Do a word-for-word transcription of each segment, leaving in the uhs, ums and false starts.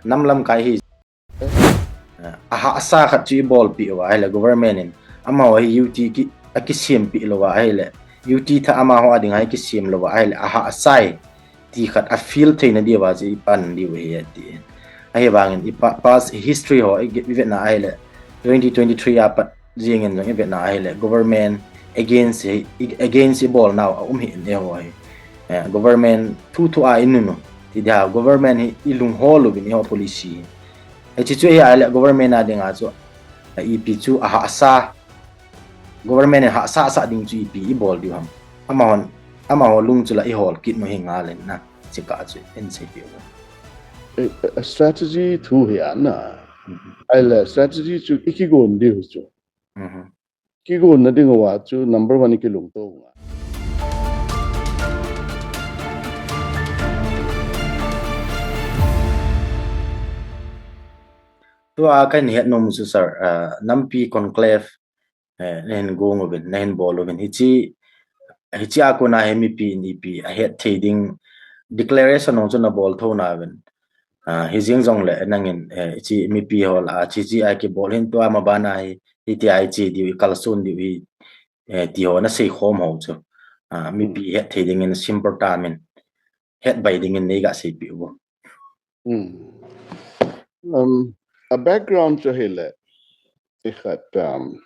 nam lamkai hi, eh, ahahsa khat chu ibolpeh uva ahile government in amaho hi U T ki, akisempeh louva ahile, U T thah amaho a dinga ikisem louva ahile, ahahsa e ti khat a feel theina diuva chu ipan diu ahi ati. Ahivangin i pa-, past history ho i, ivetna ahile, twenty twenty-three a pat jingin jong ivetna ahile, government against hi, i, against ibolnau aum hih in eiho hi. Eh, government thu thu a inunu. Ti dia government hi ilunghol uvin eiho policy hi. Hiche chu ahi ahile government a dinga chu, eh, ipi chu ahahsa, government in hahsa sah ding chu ipi ibol diu ham. Amahon, amaho lung chu la ihol kit nu hi ngal in na. Chikah chu in seipeh u. Eh, eh, strategy thu hi ana. Mhm. Ahile strategy chu ikigon diu chu. Mhm. Kigonna dinguva chu number one ikilungto u ngai. Tua kahin het nom u chu sir, ah, nampi conclave, eh, nahin gong uvin, nahin bol uvin. Hiche, hiche a kona hi mipi in ipi ahet thei ding declaration jong chu nabol tho nauvin. Ah, hijeng jongle nangin, eh, hiche mipi ho lah a, hiche a kibol hin tua mabana hi, hitia hiche diu, ikalson diu hi, eh, ti ho nasei khom ho chu. Ah, mipi het thei dingin simple term in, het bai dingin neiga seipeh u. Hmm. Um, a background chu hile, ikhat, um,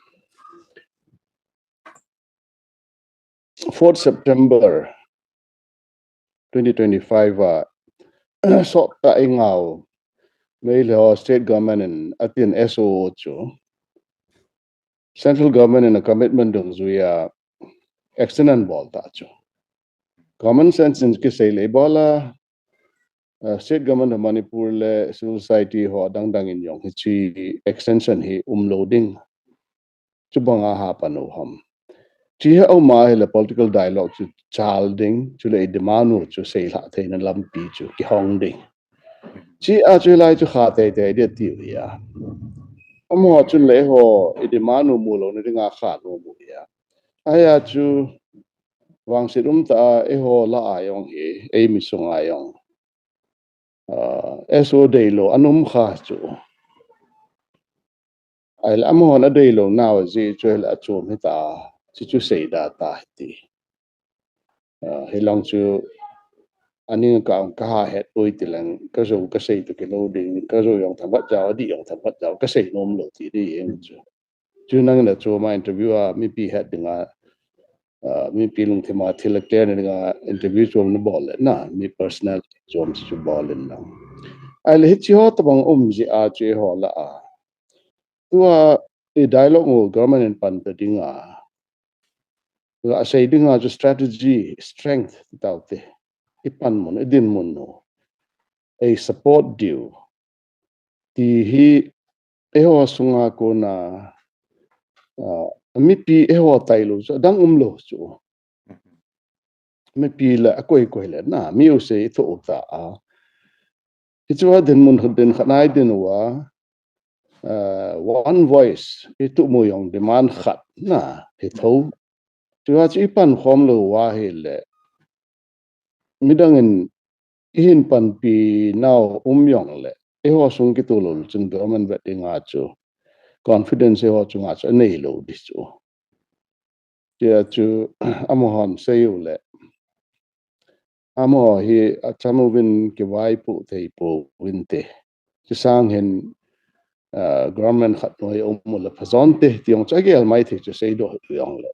fourth September twenty twenty-five a, sot tah ingau, Meitei ho state government in atin S O O chu, central government in a commitment dungjuiya extend anabol ta chu. Common sense in kisei le ibola, uh, state government of Manipur le civil society ho adang dang in jong hiche extension hi umlou ding. Chubanga hapan u ham. Hiche hi aum ahile political dialogue chu chal ding, chule i demand u chu seilhah theina lampi chu kihong ding. Hiche a chu hilai chu kha teitei ding atiu ahi. Amaho chun le eiho i demand u mu louna dinga kha nom u ahi. Ahia chu vangset umtah a eiho lah a jong hi, eimi sunga jong, ah, S O deilou ana um kha chu. Ahile amahon adeilou nau jeh chu ahile achom hita, hiche chu seida ta hite. Ah, hilang chu aning ka, kaha het poi tileng, kajou kasei toh kilou ding, kajou jong thangvah jao, adih jong thangvah jao, kasei nom lou ti ding jeng chu. Chu nangin achom a interview a mipi het dinga, ah, mipi lungthim a thil aclear na dinga interview chom nabol le na, mi personal chom chu bol in lang. Ahile hiche ho tabang um jeh a chu eiho lah a, tua i dialogue u government in pan ta dinga, tua asei dinga chu strategy, strength ti taute, ipanmun, idinmun u ei support diu ti hi eiho sunga kona, ah, mipi eiho tailou chu adang umlou chu. Mipi le akoi koi le na, mi u sei ithoh u ta a. Hichea dinmun khat, din khat nai din uva, ah, one voice, ituhmu jong demand khat na, hitho. Chua chu ipankhom lou uva ahile, midang in ihin panpi nau um jongle, eiho sung kitoh lou chun government vet dinga chu confidence eiho chunga chu aneilou ding chu. Tia chu amahon sei u le, amaho hi acham uvin kivaipoh thei pouvinte. Chusang hin, ah, government khat noi um u le phajonte ti jong chu agel maithei chu seidoh u jongle,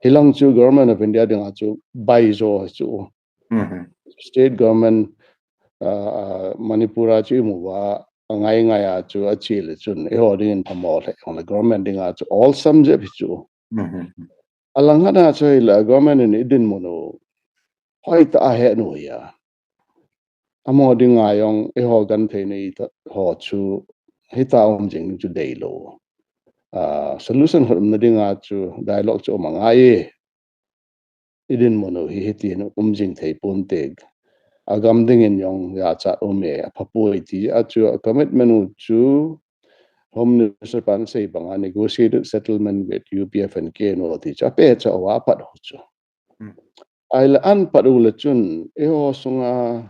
hilang chu Government of India dinga chu baijo chu. Mhm. State government, ah, ah, Manipur a chu imu uva, angai ngai a chu ache le chun eiho dingin phamo lheh jongle government dinga chu awesome jep hi chu. Mhm. Alang khat a chu hile government in idinmun u hoitah a ahet u ahi. Amaho dinga jong eiho gentheina iho chu hita um jing chu deilou. Ah, solution khat umna dinga chu dialogue chu um angai e. Idinmun u hi hitin um jing thei ponte. Agam dingin jong jachat um e, aphapoi ti a chu a commitment u chu Home Minister pan asei banga negotiated settlement with U P F and K N O ti chu apeh chu apat u chu. Hmm. Ahile apat u le chun eiho sunga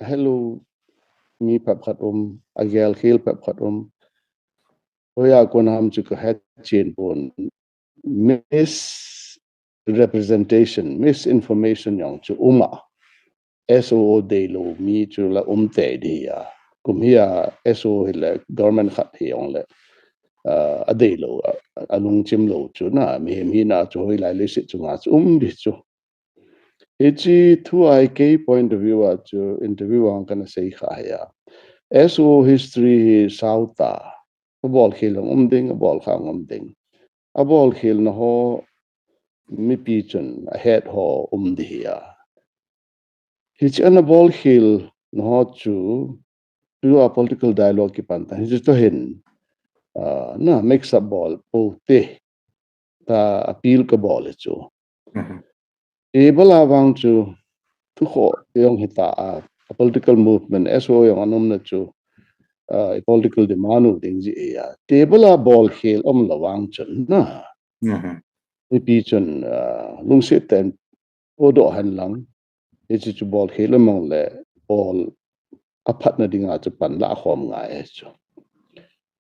ahelou mi phabep khat um, agel khel phabep khat um. Hoiya kona ham chu kahet chen pon. Misrepresentation, misinformation jong chu um a. S O O deilou mi chu la um tei ding ahi. Kum hi a S O O hi le government khat hi jong le, ah, adeilou, a, alungchim lou chu na, mihem hina chu hoilai leiset chunga chu um ding chu. Hiche thu a hi kei point of view a chu interview a kana sei kha hi a. S O O history hi sao ta. Abol khel jong um ding, abol kha jong um ding. Abol khel na ho mipi chun ahet ho um ding ahi a. Hiche ana bol khel na ho chu, tua political dialogue kipan ta. Hiche toh hin, ah, na mix up bol pou te ta appeal kabol e chu. Mhm. Table a vang chu, thu kho jong hita a, a political movement, S O O jong ana um na chu, ah, i political demand u ding jeh ahi a. Table a bol khel um lou vang chun na. Mhm. Mipi chun, ah, lungset tah in podoh hen lang. Hiche chu bol khel um mong le bol aphatna dinga chu pan la khom ngai e chu.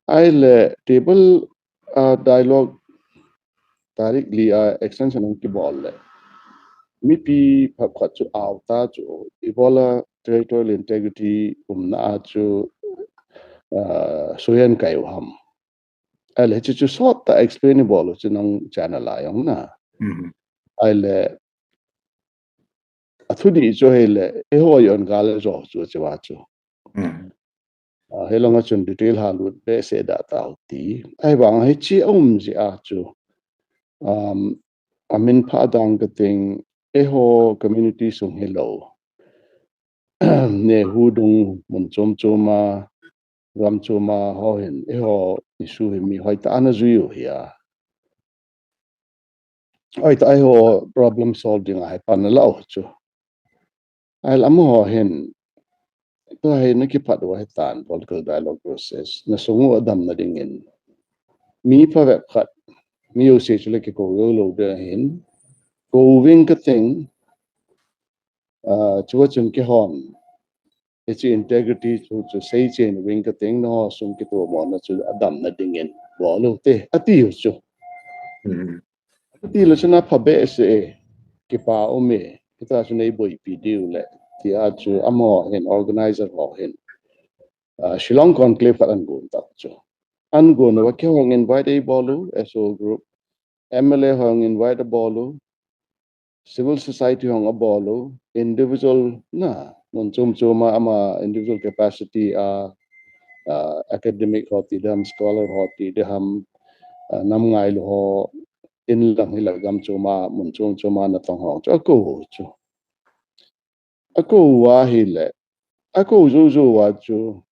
Ahile table, ah, dialogue tarik li a extension hung kibol le. Mipi phabep khat chu ao ta chu. Ibola territorial integrity umna a chu, ah, suyan kai u ham. Ahile chu chu sot ta explain ibol u chu nang channel a jong na. Mhm. Ahile athu dih chu hile, eiho jon gal jo chu che va chu. Mhm. Ah, hilanga chun detail ha lut behseh da tau ti. Ahivang hiche a um jeh a chu, um, amin pha dang ka ting, eiho community sung hilou. Nehu dung mun chom chom a, gam chom a ho hin, eiho issue hi mi hoitah ana jui u ahi a. Hoitah eiho problem solving a hi pan ala u chu. Ahile amaho hin, tua hi na kipat u ahi tan political dialogue process. Na sung u adamna dingin. Mi phabep khat, mi jouse chu le kikou jou lou ding ahin. Kou ving ka ting, ah, chua chun keihon. Hiche integrity chu, chu seichen ving ka ting, nangho sung kitomona chu adamna dingin bol u te, ati u chu. Mhm. Ati lou chun apha behseh e, kipa um e, hita chu nei boipi diu le, tia chu amaho hin, organizer ho hin. Ah, Shillong conclave khat ana gon tau chu. Ana gon uva keiho jong invite eibol u, S O O group. M L A ho jong invite abol u. Civil society ho jong abol u, individual na, mun chom chom a ama individual capacity a, ah, academic ho ti ding ham, scholar ho ti ding ham, ah, nam ngailu ho, inlang hilou gam chom a, mun chom chom a natong ho chu akou u chu. Akou u ahile, akou jou jou uva chu,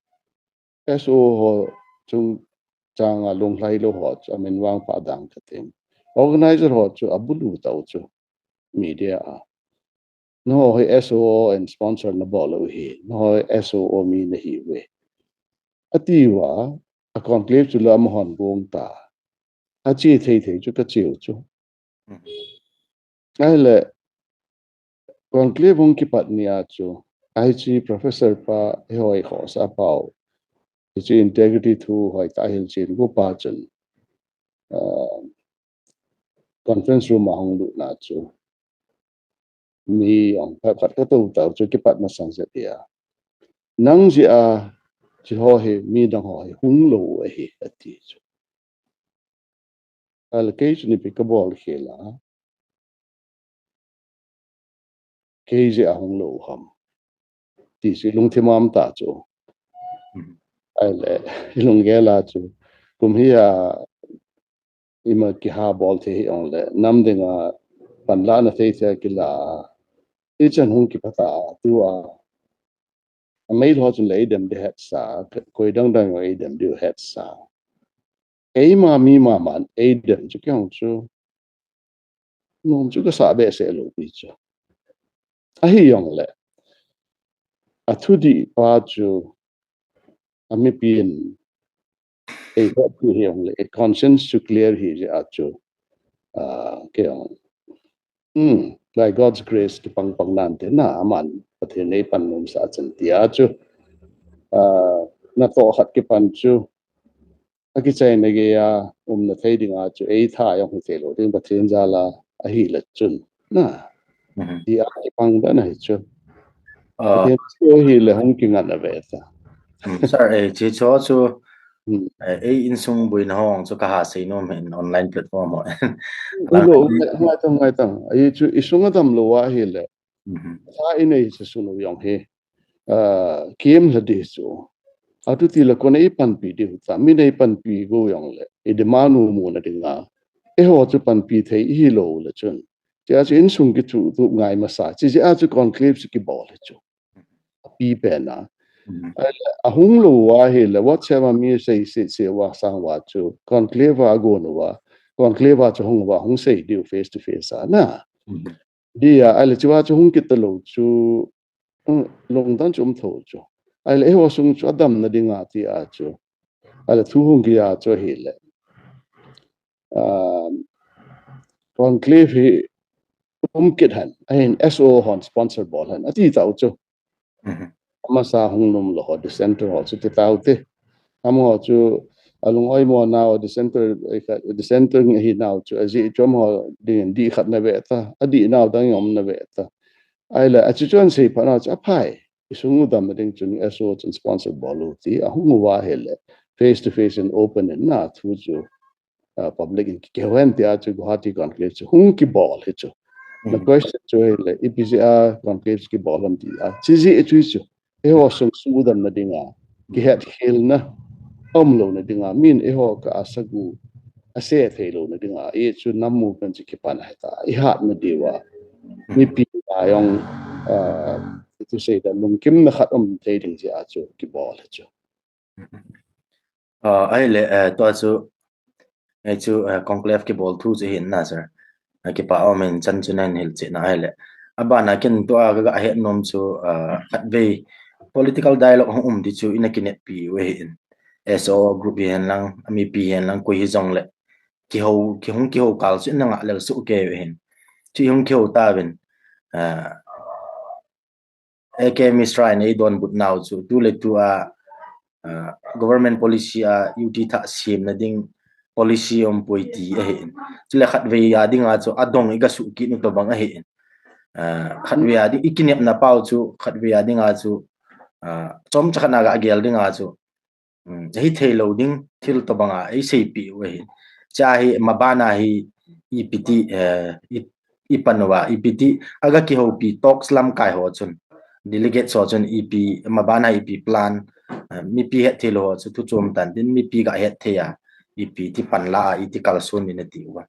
S O O ho chungchang a lunglhai lou ho chu amin vang pha dang ka ting. Organizer ho chu abulu tau chu media a. Nangho hi S O O in sponsor nabol u ahi. Nangho hi S O O mi nahiuve. Ati uva, a conclave chu la amahon gong ta. Ache thei thei chu kache u chu. Mhm. Ahile, conclave hung kipat ni a chu, I G professor pa, hiho khohsah pa u. Hiche integrity thu hoitah hilchen gu pa chun, ah, conference room a hung lut na chu. Mi jong phabep khat katou tau chu kipat masang jep ahi a. Nang jeh a, hiche ho hi, midang ho hi, hung lou u ahi, ati chu. Ahile kei chun ipi kabol khel a. Kei jeh a hung lou u ham. Ti chu ilungthim a um ta chu. Mhm. Ahile, ilunggel a chu. Kum hi a, ima kiha bol thei hih jongle, nam dinga panlahna thei thei a kila. Ichan hung kipha ta, tua. Ameilhei ho chun le eidem ding hetsa, koi dang dang jong eidem ding hetsa. Eima mi mama in eidem chu kei jong chu. Nom chu kasah behseh lou pi chu. Ahi jongle. Athudih pa chu. Amipin. Eiho pi hi jongle. A conscience chu clear hi jeh a chu. Ah, kei jong. Hmm, by God's grace, kipang pang nante na, aman, Pathen in eipan nomsah chan tia chu. ah, natoh khat kipan chu akichaina geiya umna thei dinga chu eitha jong hithei lou ding Pathen jal a ahile chun. Na, Mhm. Tia kipang dan ahi chu. Ah, Pathen chu ahile hung kingan ave ta. mm, sir, eh, hiche chu chu, Hmm. eh, ei insung boina ho chu kaha seinom in online platform ho. Ilo, ngai, ngai tang, ngai tang. Ahi chu isung adam lou ahile. Mhm. Sa inei chu sunu jong hi. Ah, kiem lha di chu. Atu tile kona ipanpi diu ta. Min eipanpi go jongle. I demand u muna dinga. Eiho chu panpi thei ihi lou le chun. Tia chu insung kichu tup ngai masa. Chi jeh a chu conclave chu kibol le chu. Api pen a. Mhm. Ahung lou uva ahile, WhatsApp a mi sei sei sei uva sang uva chu, conclave a gon uva, conclave a chu hung uva, hung sei diu face to face a na. Mhm. Dia, ahile chu uva chu hung kit talou chu, um, lungdon chu um tho chu. Ahile, eiho sung chu adamna dinga tia chu. Ahile, thu hung kiah chu ahile. Ah, conclave hi um kit hen, ahin S O hon sponsor bol hen, ati tau chu. Mhm. Amasa hung nom lou ho, dissenter ho chu ti tau te. Amaho chu alung oimo nau dissenter, eh, dissenter ahi nau chu, ajeh chu amaho dingin dih khat ana ve ta, adih nau dang jong ana ve ta. Ahile, achu chu ana sei phat nau chu aphai. Isung u damna ding chun S O chun sponsor bol u ti, ahung uva ahile, face to face and open in na thu chu, ah, public in kihou hen tia chu Guwahati conclave chu hung kibol hi chu. Na question chu ahile, ipi jeh a conclave chu kibol ham tia. Chi jeh chu chu. Eiho sung sudamna dinga. Kihetkhelna. Umlouna dinga. Min eiho ka asa gu. Ase thei louna dinga. Ei chu nam movement chu kipan ahi ta. Ihatna diuva. Mipi a jong, ah, tu sei da lungkimna khat um thei ding jeh a chu kibol hi chu. Ah, ahile, eh, tua chu, eh, chu, eh, conclave kibol thu chu hin na, sir. Eh, kipa um in chan chu nahin hilcheh na ahile. Abana ken tua ka, ka het nom chu, ah, khatvei political dialogue hung um di chu ina kineppi u ahin. S O group hihen lang, mipi hihen lang, koi hijongle. Kihou, kihung kihou kal chu ina ngah lel soh kei u ahin. Chu hung kihou tauvin, ah, A K Mishra in eidonbut nau chu, tu le tu a, ah, government policy a U T thah semna ding policy umpoi ti ahin. Chule khatvei a dinga chu adong iga suh kit u tobang ahin. Ah, khatvei a ding, ikinepna pau chu, khatvei a dinga chu, ah, chomcha khat na ga gel dinga chu, um, hithei lou ding thil tobanga eiseipeh u ahi. Chua hi mabana hi ipi ti, eh, i, ipan uva, ipi ti, aga kihoupi talks lamkai ho chun, delegates ho chun ipi, mabana ipi plan, eh, mipi hetthei lou ho chu thu chom tan tin, mipi ga hetthei a, ipi ti panla a, iti kalson ding nati uva.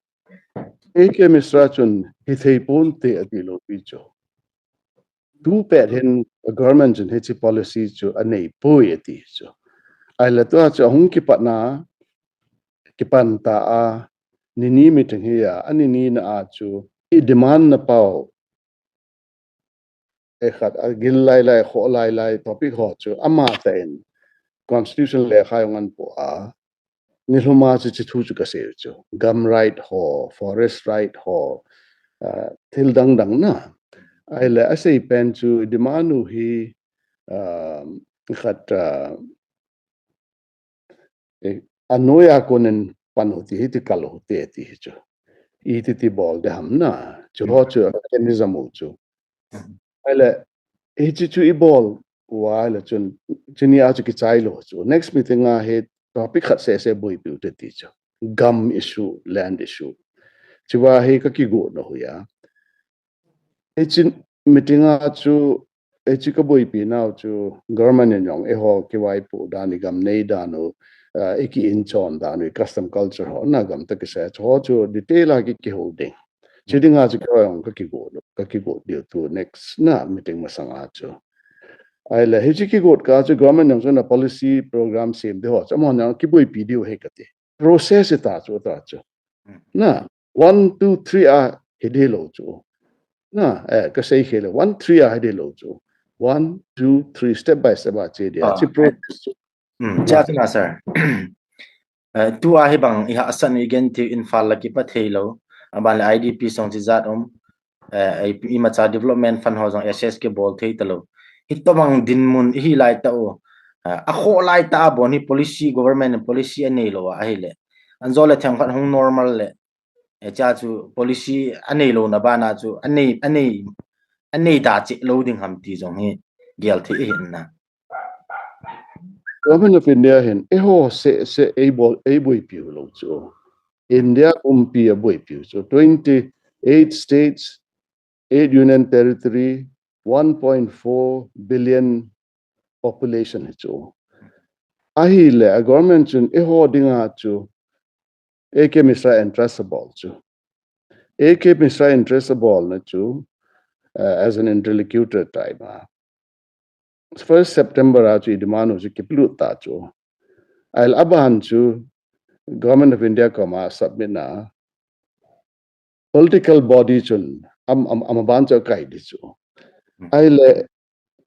A K Mishra chun hithei ponte ati lou pi chu. Tu pet hin government chun hiche policy chu aneipoi ati chu. Ahile tua chu ahung kipat na, kipan ta a, nini meeting hi a, anini na a chu, i demand na pau, eh, khat, agil lai lai, khoh lai lai, topic ho chu, amatah in, constitution lekha jong ahin po a, nilhum a chu hiche thu chu kasei chu. Gam right ho, forest right ho, ah, thil dang dang na. Ahile asei pen chu demand u hi, ah, khat, ah, eh, anoiya konin pan u ti hi ti kal u te ti hi chu. Iti ti bol de ham na. Chu ho chu mechanism u chu. Ahile, hiche chu ibol uva ahile chun, chuni a chu kichai lou chu. Next meeting a hi topic khat sese boipi u te ti chu. Gam issue, land issue. Chua hi kakigot na hu a. Hiche meeting a chu, hiche kaboipi nau chu, government in jong, eiho kivaipoh dan, igam nei dan u, ah, iki inchon dan u, custom culture ho, na gam toh kisai, chu ho chu detail a ki, kihou ding. Chu dinga chu keiho jong kakigot, kakigot diu tu next na meeting masang a chu. Ahile, hiche kigot kah chu government jong chu na policy program sem di ho chu, amahon jong kiboipi diu ahi kati. Process ta chu, ta chu. Na, one, two, three a hi di lou chu. Na, eh, kasei khel le, one, three a hi di lou chu. One, two, three, step by step a che dia. Ah, chu process chu. Hmm, cha chu na, sir. Eh, tua hibang ihahsat u igenthei u Imphal la kipat thei lou. Aban le I D P song chi jat um. Eh, i, imacha development fund ho jong access kibol thei talou. Hitobang dinmun ihi lai tah u. a kho lai ta a bon hi policy, government in policy a nei lo a ahile, an zo le themkhat hung normal le, e cha chu policy a nei lo na bana chu a nei a nei a nei da che lo ding ham ti jong hi gel thei hin na. Government of India hin eiho se se ei bol ei boi piu lo chu. India kumpi a boi piu chu. Twenty eight states, eight union territory, one point four billion population hi chu. Ahile a government chun eiho dinga chu A K Mishra interest a bol chu. A K Mishra interest a bol na chu uh, as an interlocutor type a. First September a chu i demand u chu kiplut ta chu. Ahile aban chu Government of India koma submit na political body chun am am am ban chu kai di chu. Ahile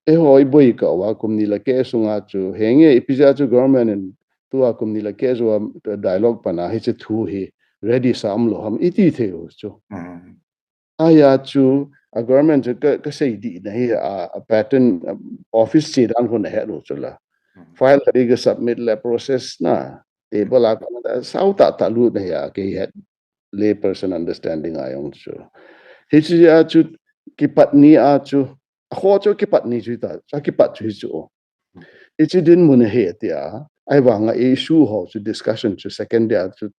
eiho i boi ka wa kum ni la ke sunga chu henge i pija chu government in tua kum ni la ke chu dialogue pana hi chu thu hi ready sa am lo ham i ti thei u chu. Aya chu a government chu ka, ka sei di na hi a, a pattern, a office che dan ko na he lo chu la. File ka di ka submit le process na table a ka na sau ta ta lu na ya ke he lay person understanding a yong chu. Hi chi a chu kipat ni a chu a kho chu kipat ni chu ta, a kipat chu hi chu. I chi din mun he ti a, ai vanga issue ho chu discussion chu second dia chu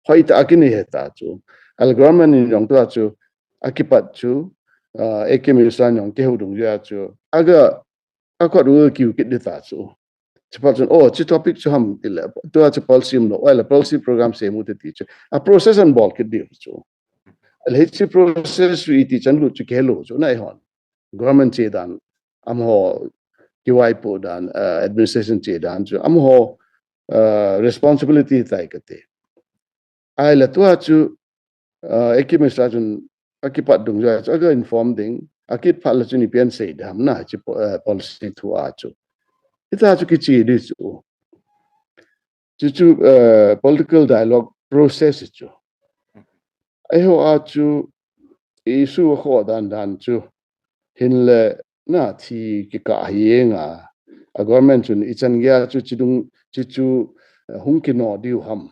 hoi ta a kini he ta chu. Al government in yong tua chu a kipat chu uh, A K Mishra yong ke ho dung ya chu. Aga a kot u kiu kit di ta chu. Chupal chun oh chi topic chu ham ti le tua chu policy um lo, oile policy program se mu te ti chu. A process an bol kit di chu. Al he chi process u i ti chan lu chu ke lo chu na i hon. Government che dan am ho kiwai po dan uh, administration che dan chu am ho uh, responsibility tai ka te. Ahile tua chu uh, A K Mishra chun a kipat dung ja chu a inform ding a kit phat la chu ni pian sei dam na chi uh, policy thu a chu. Ita chu kichi di chu. Chu chu uh, political dialogue process chu. Eiho a chu issue a kho dan dan chu hin le na thi ki ka hi nga a government chun i chan gya chu chi dung chi chu uh, hung ki no diu ham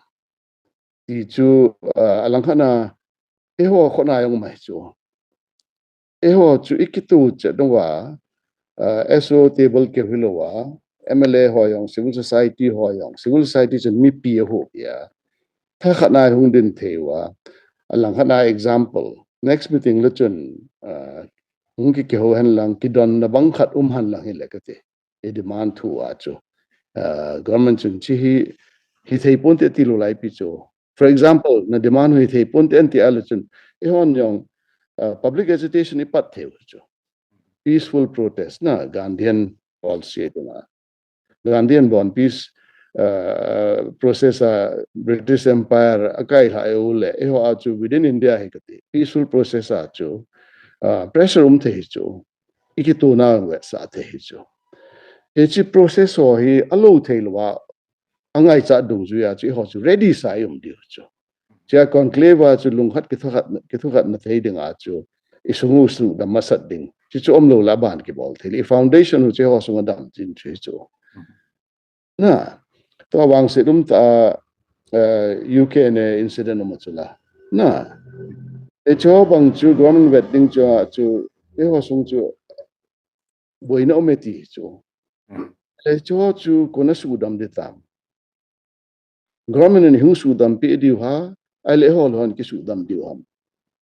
ti chu uh, a lang khana eiho kho na yong mai chu. Eiho chu i kitu che dong wa uh, S O table ke hilo wa M L A ho yong civil society ho yong civil society chun mi pi ho ya tha khat na hung din thei wa a lang khat na example next meeting le chun uh, hung ki ke ho han lang ki don na bang khat um han lang hi le ka te. I demand thu a chu uh, government chun chi hi hi thei pon te ti lo lai pi chu. For example na demand hi thei pon te an ti a le chun i hon yong uh, public agitation i pat thei chu. Peaceful protest na Gandhian policy tu na. Gandhian bon peace uh, process a British Empire a kai ha eu le eiho a chu within India hi ka ti peaceful process a chu uh, pressure um thei chu. I ki tu na wet sa thei chu. He chi process ho hi a lo thei lo wa a ngai cha dung ju ya chu eiho chu ready sa i um diu chu. Chia conclave a chu lungkhat ki thu khat ki thu khat na thei ding a chu i sungu su dam masat ding. Chi chu om lo la ban ki bol thei. I foundation hu chu eiho sunga dam chin chu chu. Na to wang se dum ta uh, U K ne incident um chu la. Na e cho bang chu government wet ding chu chu eiho sung chu boina um e ti chu. E cho chu kona su dam de tam. Government in hung su dam pi diu ha, ai le ho lon ki su dam diu ham.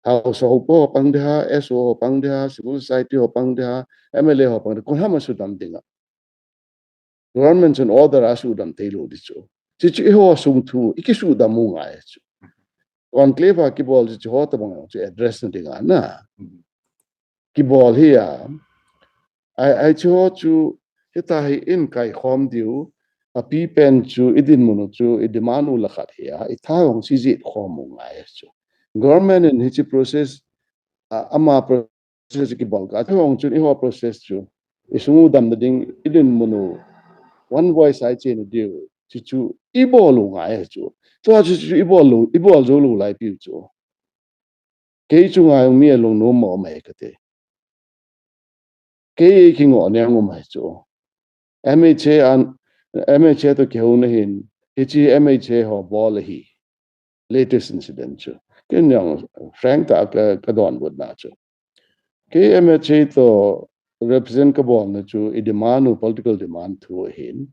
House ho po pang de ha, S O ho pang de ha, civil society ho pang de ha, M L A ho pang de kon ham su dam ding a. Government chun order a su dam thei lo di chu. Chi chu eiho sung thu i ki su dam u ngai chu. Conclave a ki bol chu ho ta bang chu address na ding a na. Ki bol hi a. Ai ai chu ho chu hita hi in kai khom diu a pi pen chu i din mun chu i demand u la khat hi a i tha hong si jit khom u ngai chu. Government in hi chi process a, ama process ki bol ka chu hong chun i ho process chu i sungu dam na ding i din mun u one voice ai che na diu chi chu i bol u ngai chu. Tua chu chu i bol u i bol zo lo lai piu chu. Kei chu ngai mi a lung nom mo mai ka te. Kei ki ngo ne ngo mai chu. M H A an, M H A toh kihouna hin, hiche M H A ho bol ahi. Latest incident chu. Ken jong frank tah a ka, ka donbutna chu. Kei M H A toh represent ka bolna chu i demand u political demand thu ahin.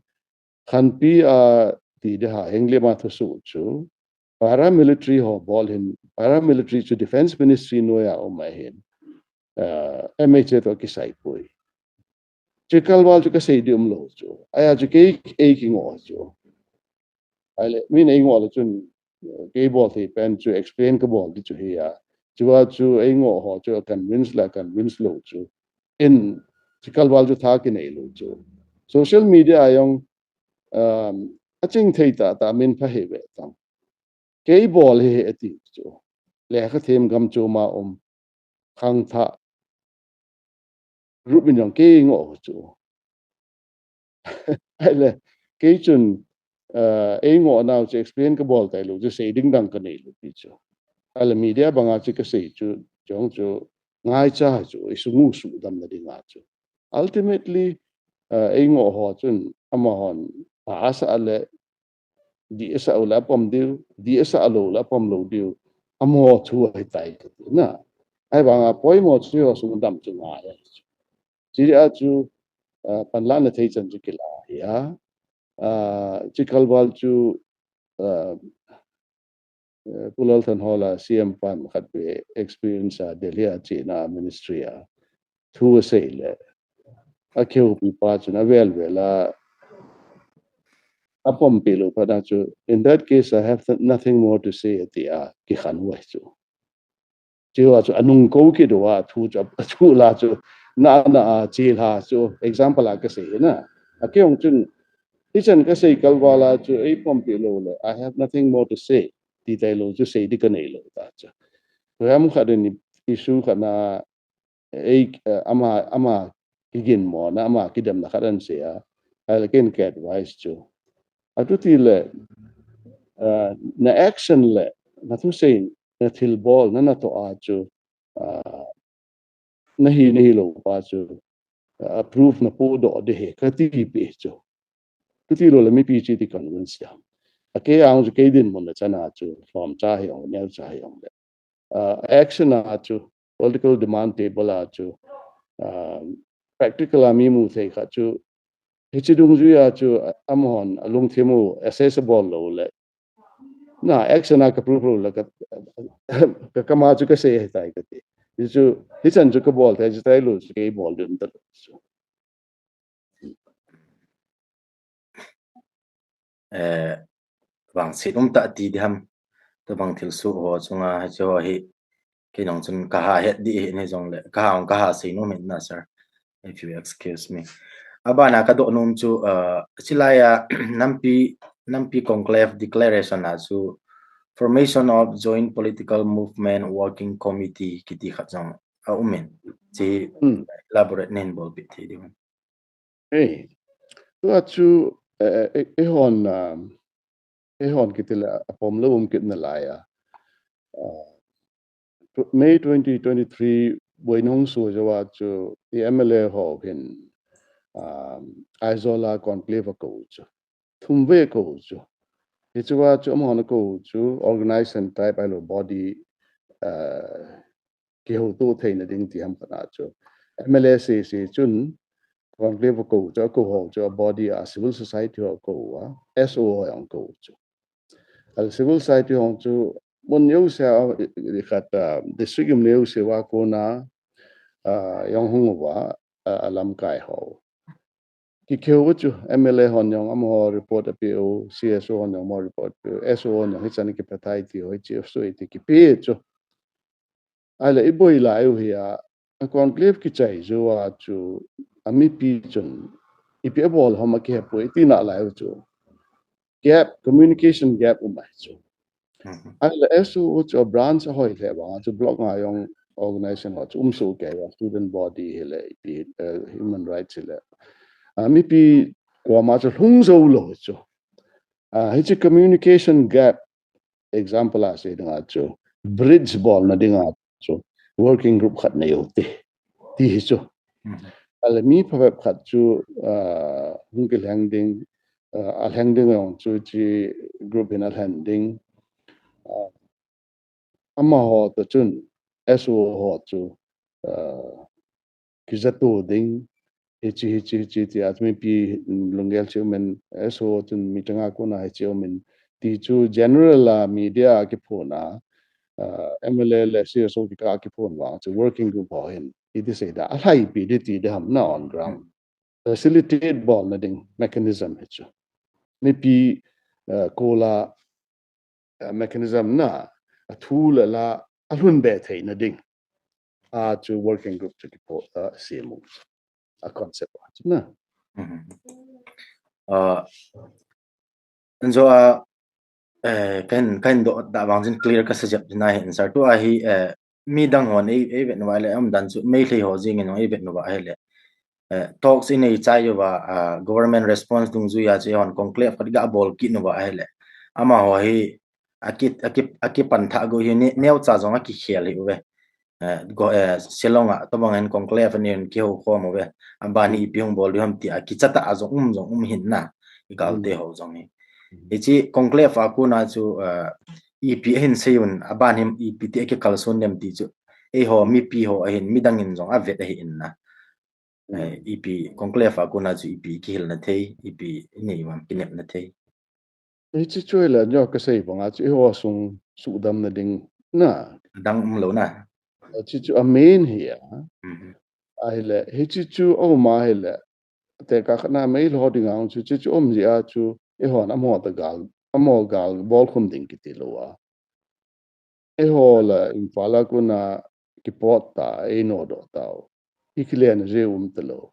Khanpi a ti ding ham, Henglep a thusoh chu. Paramilitary ho bol hin, paramilitary chu Defence Ministry noiya um ahin. Uh, M H A toh kisai poi. Chu kalval chu kasei ding umlou chu. Ahi a chu kei, ei kingoh chu. Ahile, min ei ngoh le chun, eh, kei bol thei pen chu explain ka bol ding chu hi a. Chua chu ei ngoh ho chu convince la convince lou chu. In, chu kalval chu tha kinei lou chu. Social media a jong, um, aching thei tah tah min pha hi ve tang. Kei bol hi hi ati chu. Lekha them gam chu ma um. Khangthah group in jong kei ngoh chu. Ahile, kei chun, uh, ei ngoh nau chu explain ka bol tailou chu, sei ding dang ka neilou pi chu. Ahile, media banga chu kasei chu, jong chu, ngaicha chu, i sung u sudamna dinga chu. Ultimately, uh, ei ngoh ho chun, amahon, pha asah le, dih asah u le apom diu, dih asah lou le apom lou diu, amaho thu ahitai kati na. Ahivanga poimo chu ho sung dam chu ngai ahi chu. Chuti a chu, ah, panlahna thei chan chu kila ahi a. Ah, chu kalval chu, ah, eh, Pu Lalthanhola C M pan khat ve experience a Delhi a chena ministry a thu asei le. Akihoupi pa chun avel vel a apom pi lou pa na chu, "In that case, I have th-, nothing more to say," ati a, kikhen u ahi chu. Chua chu anung kou kit uva, thu chu, thu la chu, na, na, a, chi la chu, example a kasei na. Akihong chun, hichan kasei kalval a chu, ei pom pi lou le, "I have nothing more to say," ti tailou chu, sei ding ka neilou ta chu. Program khat in issue khat na, ei, eh, ama, ama kiginmo na, ama kidemna khat ahin sei a, ahile ken ka advice chu. Atu ti le, eh, na action le, na thusei, na thilbol, na natoh a chu, ah, na hi, na hilou pa chu, ah, proof na podoh ding ahi, kati pi chu. Chuti lou le mipi chu iti convince a. Akei a chu kei dinmun na chan a chu, lhomcha hijong, neocha hijong le. Ah, action a chu, political demand table a chu, ah, practical a mi mu thei khat chu, hiche dungjui a chu, ah, amahon, alungthim u, assess abol lou le. Na, action a ka proof lou le ka, ka, ka ma chu kasei ahitai kati. Hichu, hichan chu kabol thei, chu tailou chu kei bol ding talou chu. Eh, vangset um tah ti diham, tobang thilsoh ho chunga, hiche ho hi, kei jong chun kaha het ding ahin hijongle, kaha jong kaha sei nom in na, sir. If you excuse me. Abana kadoh nom chu, uh, chulai a, nampi, nampi conclave declaration a chu, formation of Joint Political Movement Working Committee kiti khat jong aum in. Chu hi Hmm. elaborate nahin bolpeh thei diu ham? Ei, tua chu, eh, eh, eihon, um, eihon kiti le apom lou um kit nalai a. Uh, tw-, May twenty twenty-three, Boina hung so jou a chu, i M L A ho hin, um, Aizawl a conclave akou chu. Thum vei akou chu. Hichua chu amahon akou chu, organization type ahilou body, uh, kihoutoh theina ding ti ham khat a chu. M L A sese chun, conclave akou chu, akou ho chu, a body a civil society ho akou a, S O ho jong akou chu. A civil society ho chu, mun jouse a, i, i, khat, ah, district um jouse a kona, ah, jong hung uva, ah, alamkai ho. Kikihou chu, M L A hon jong amaho report apeh u, C S O hon jong amaho report apeh u, S O hon jong hichan kiphatai ti ho, hiche so iti kipe chu. Ahile iboi lai u hi a, a conclave kichai jou a chu, a mipi chun, ipi abol hom a kihe poi, iti nalai u chu. Gap, communication gap um ahi chu. Mhm. Ahile S O chu a branch ahoi le vang a chu block nga jong organization ho chu um soh kei a, student body hile, ipi, eh, human rights hile. A mipi koma chu lhung jou lou chu. Ah, hiche communication gap, example a sei dinga chu, bridge bolna dinga chu, working group khat nei u te, ti hi chu. Mhm. Ahile mi phabep khat chu, ah, hung kilheng ding, ah, alheng ding jong chu hiche group hin alhen ding. Ah, amaho toh chun S O ho chu, ah, kijatu ding, hiche, hiche, hiche, tia chu mipi lunggel cheh umin S O chun meeting a kona hiche umin, ti chu general a media a kiphon a, ah, M L A le C S O kikah a kiphon vang chu working group ho hin iti seida, alhaipi ding ti ding ham na on ground. Facilitate bolna ding mechanism hichu. Mipi, ah, kola, ah, mechanism na, athu le la, alhun be theina ding. A chu working group chu kiphon, ah, semu. A concept a chu na. Mhm. Ah, anjo a, eh, kahin, kahin doh da vang jin clear kasa jep jin ahi in sir. Tua hi, eh, midang hon ei, ei vet uva ahile, umdan chu Meitei ho jeng in ei vet uva ahile. Eh, talks inei chai uva, ah, government response dungjuia chu eihon conclave khat ga bol kit uva ahile. Amaho hi, aki, aki, akipan thah go hi ne-, neocha jong akikhel hi uve. Eh, go, eh, Shillong a, tobang in conclave anin kihou khom uve. Aban hi ipi hung bol diu ham tia, kicha tah a jong um jong um hin na. I galte ho jong hi. Hiche conclave a kona chu, eh, ipi ahin sei un, aban hi ipi ti akikalson dem ti chu. Eiho, mipi ho ahin, midang in jong avet ahi in na. Eh, ipi conclave a kona chu ipi kihilna thei, ipi inei uvam kinepna thei. Hiche chu ahile, neo kasei banga chu eiho sung suhdamna ding na. Dang umlou na. Hiche chu a main hi a. Mhm. Ahile, hiche chu aum ahile, tekah khat na meilhou ding a chu, hiche chu um jeh a chu, eihon amaho toh gal, amaho gal bolkhum ding kiti lou a. Eiho la Imphal a kona kipot ta, einodoh tau. Ikile na je um talou.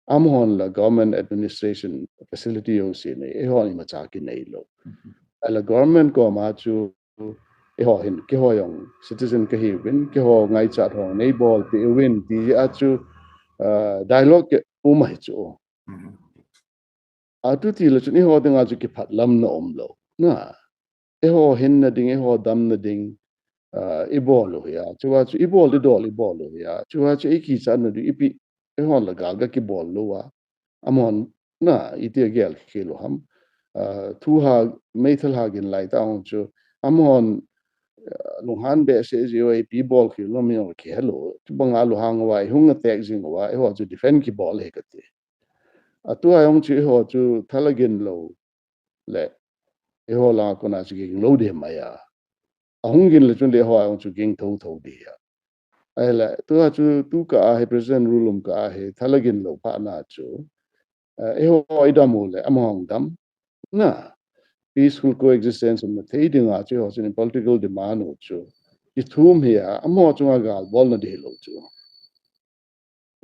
Amahon la government administration facility jouse nei, eihon imacha kinei lou. Ahile government koma chu, eiho hin, keiho jong citizen kahiuvin, keiho ngaichat ho neibolpeh uvin, ti a chu, ah, dialogue kium ahi chu. Mhm. Atu tile chun eiho dinga chu kiphatlamna umlou. Na, eiho hinna ding, eiho damna ding, ah, ibol u hi a. Chua chu ibol ding dol ibol u hi a. Chua chu eikichatna ding ipi, eihon la gal ga kibol lou a. Amahon, na, iti agel khel u ham. Ah, thu ha, meithal ha gin lai tah hung chu. Amahon, ah, lunghan behseh jeh uva ipi bol khel lou mi jong kihe lou. Chubanga lunghang uva, eihung attack jing uva, eiho chu defend kibol hi kati. Atua jong chu eiho chu thal agin lou le, eiho langa kona chu ging lou ding mai a. Ahung gin le chun le eiho jong chu ging thotho ding a. Ahile, tua chu tu kah a hi President rule um kah a hi thal agin lou phat na chu, eh, eiho idam u le, amahon dam. Na, peaceful coexistence umna thei dinga chu eiho chun political demand u chu kithum hi a, amaho chunga gal bolna ding hilou chu.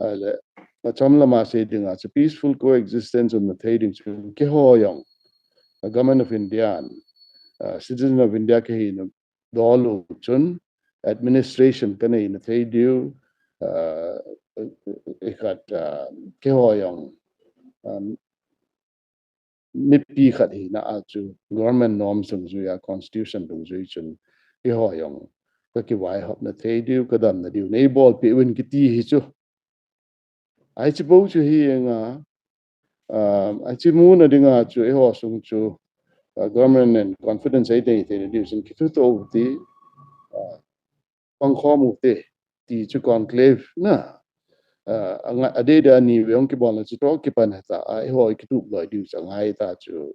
Ahile, acham lama sei dinga chu peaceful coexistence umna thei ding chu keiho jong, a Government of India, a citizen of India kahina dol u chun administration kaneina thei diu, ah, ikhat, ah, keiho jong, um, mipi khat hina a chu government norms dungjuia, constitution dungjui chun keiho jong kakivaihopna thei diu, kadamna diu neibolpeh uvin kiti hi chu. Hiche bou chu hi inga, ah, hiche muna dinga chu eiho sung chu, ah, government in confidence eidei theina diu chun kithuto u ti, ah, pangkhom u te, ti chu conclave na, ah, anga, adeh deh a ni vei hung kibolna chu toh kipan heta, ah, eiho ikitup loi diu chu angai ta chu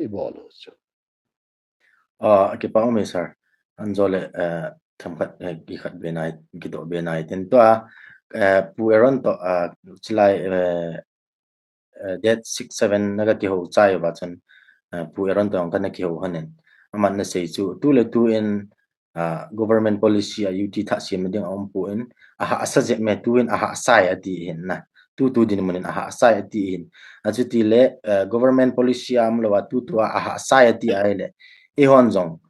ibol u chu. Ah, kipa um e sir. Anjo le, eh, themkhat, eh, kikhat be nai, kidoh be nai tin tua, eh, Pu Aaron toh, ah, chulai, eh, eh, date six seven na kakihou chai uva chun, eh, Pu Aaron toh jong kana kihou lhonin. Aman ana sei chu, tu le tu in, ah, government policy a U T thah semna ding aumpon, ahahsa jep me, tu in ahahsa e ati hin na. Tu tu dinmun in ahahsa e ati hin. Achuti le, eh, government policy a umlou a tu tu a ahahsa e ati ahile, eihon jong,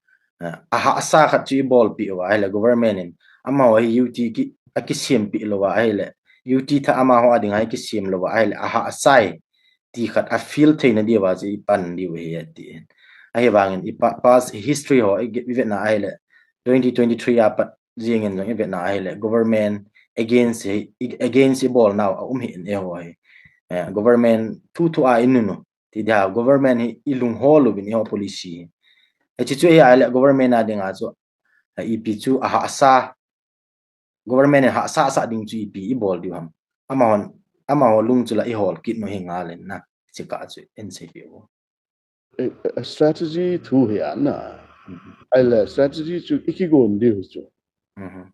eh, ahahsa khat chu ibolpeh uva ahile, government in amaho hi U T ki, akisempeh lou uva ahile, U T thah amaho a dinga ikisem lou uva ahile, ahahsa e ti khat a feel theina diuva chu ipan diu ahi ati hin. Ahivangin i pa-, past history ho i, ivetna ahile, twenty twenty-three a pat jengin jong ivetna ahile, government against hi, i- against ibol nau a um hi in eiho hi. Eh, government thu thu a inunu. Ti dia government hi ilung hol uvin eiho policy hi. Hiche chu hi ahile government a dinga chu, eh, ipi chu ahahsa, government in hahsa sa ding chu ipi ibol diu ham. Amahon, amaho lung chu la ihol kit nu hi ngal in na. Hiche ka chu in sei piu. Eh, eh, strategy thu hi a na. Mhm. Ahile strategy chu ikigon diu chu. Mhm.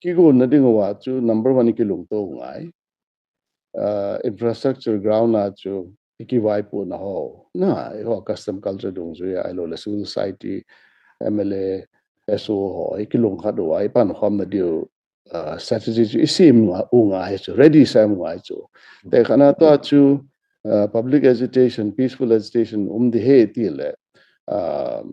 Kigonna ding uva chu number one ikilungto ngai. Uh, infrastructure ground a chu ikivaipohna ho. Na, eiho custom culture dungjuia ahilou le civil society, M L A, S O ho, ikilungkhat uva, ipankhomna diu, uh, strategy chu isem u ngai chu, ready isem u ngai chu. Tekhatna tua chu, uh, public agitation, peaceful agitation, um ding ahi tile, uh,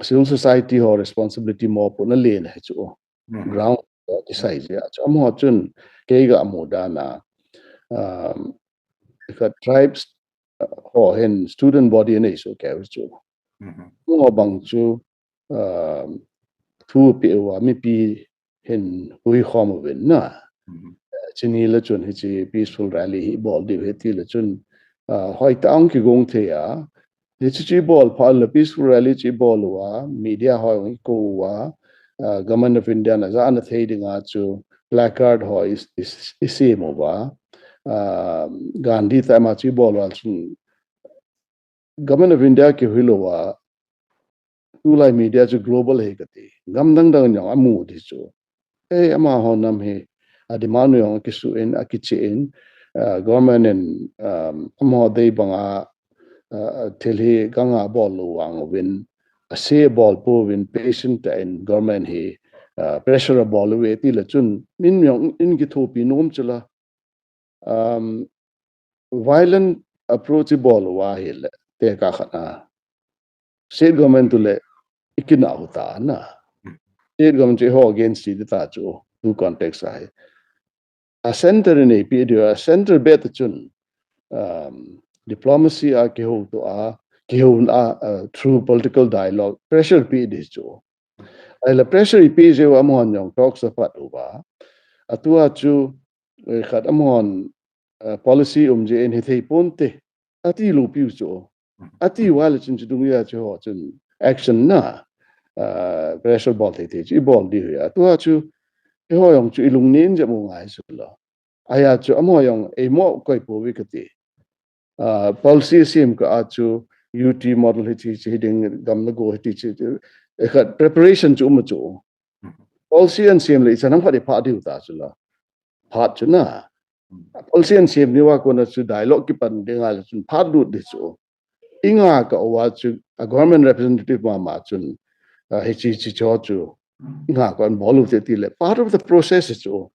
civil society ho responsibility mopohna lena ahi chu. Mhm. Ground, uh, kisai jeh a chu. Amaho chun, kei ga mu dan a, um, ka tribes, uh, ho hin student body anei soh kei chu. Mhm. Amaho bang chu, um, thu pe uva mipi hin huikhom uvin na. Mhm. Chuni le chun hiche peaceful rally hi bol diu ahi tile chun, uh, hoitah a kigong thei a. Hiche chu ibol phat le peaceful rally chu ibol uva, media ho ikou uva, uh, Government of India na jana thei dinga chu placard ho is, is, isem uva. Uh, Gandhi time a chu ibol uva chun Government of India kihui louva, tulai media chu global ahi kati. Gam dang dang in jong amu ding chu. Eh, amaho nam hi, a demand u jong akisuh in, akicheh in, uh, government in, um, amaho dei banga, uh, thil hi ganga bol lou vang uvin, ase bol pouvin, patient tah in government hi, uh, pressure abol uve tile chun, min jong in kithopi nom chu la. Um, violent approach ibol uva ahile, tekah khat a. State government to le ikinah u ta na. State government chu eiho against ti ta chu, tu context ahi. A center in eipe diu, a center beh ta chun, um, diplomacy a kihouto a, kihouna a, uh, through political dialogue, pressure pe ding chu. Ahile pressure ipe jeh uva amahon jong talks apat uva. Atua chu, eh, khat amahon, uh, policy um jeh in hithei ponte. Ati lou piu chu. Ati uva le chun chu dungjui a chu ho chun action na, uh, pressure bol thei thei chu ibol diu ahi. Atua chu, eiho jong chu ilungnen jep u ngai chu lo. Ahia chu amaho jong eimo koi pouve kati. Uh, policy sem kah a chu U T model hiti, hiti, hiding gam le go hiti, hiti, hiti. Eh, khat preparation chu um chu. Policy asem le ichan ham khat iphah diu ta chu la. Phat chu na. Policy asem ni uva kona chu dialogue kipan ding a le chun phat lut ding chu. Ingah kah uva chu a government representative mama chun, uh, hiche, hiche chu chu. Ingah kah in bol u te tile. Part of the process chu.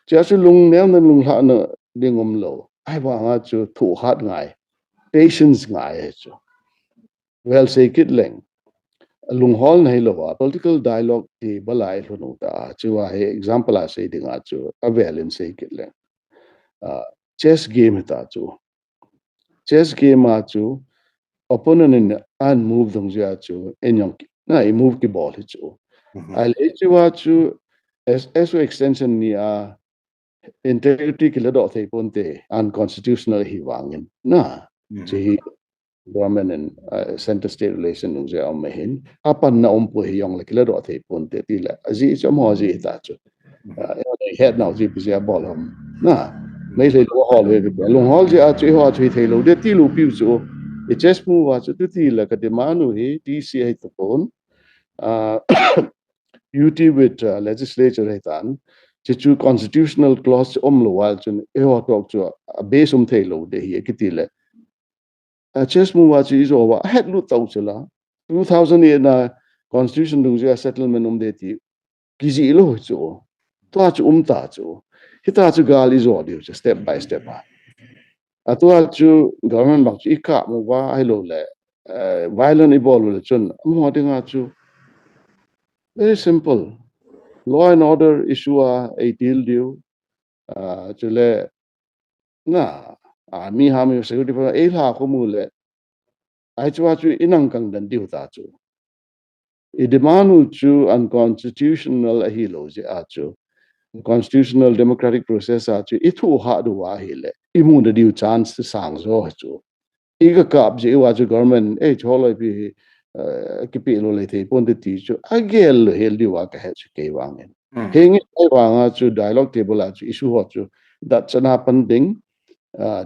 Chia chu lungneona lunglhahna ding um lou. Ahivanga chu thohhat ngai. Patience ngai ahi chu. Well, sei kit leng. Lungholna hilou a, political dialogue ti balai lhun u ta. Chu ahi example a sei ding a chu, avel in sei kit leng. Uh, chess game hita chu. Chess game a chu, opponent in an move dungjui a chu, in jong na i move kibol hi chu. Mhm. Ahile chu a chu, S O extension ni a, integrity kiladoh thei ponte, unconstitutional ahi vangin. Na, Mhm. chu hi government and, uh, center state relation dungjui a um ahin. Apanna um poi hijong le kiladoh thei ponte tile. Ajeh chu amaho jeh hita chu. Uh, hetnau jeh ipi jeh a bol ham. Na, Meitei lou hol ve ve. Lunghol jeh a chu, eiho a chu hithei lou ding ti lou piu chu. I chess move a chu tu tile ka demand u hi, T C ahi tapon. Uh, U T with, uh, legislature ahitan. Chu chu constitutional clause chu um lou uva chun, eiho talk chu a base um thei lou ding ahi kiti le. A chess move a chu ijo uva, ahet lut tau chu la. Two thousand eight na constitution dungjui a settlement um ding ti kijih lou chu. Tua chu um ta chu. Hita chu gal ijo diu chu step by step a. Atua chu government bang chu ikap uva ahilou le, eh, violent ibol u le chun, amaho dinga chu very simple. Law and order issue a eitil diu. Ah, chule, na, army ham security force eilha khom u le. Ahi chu a chu inang kang dan diu ta chu. I demand u chu unconstitutional ahilou jeh a chu. constitutional democratic process a chu i thu ha du a hi le i mu na diu chance sang zo chu i ka kap je wa chu government ei cholo pi ki pi lo le thei pon ti chu a gel lo hel diu a ka he chu kei wang in. Heng ai wang a chu dialogue table a chu issue ho chu dat chana pan ding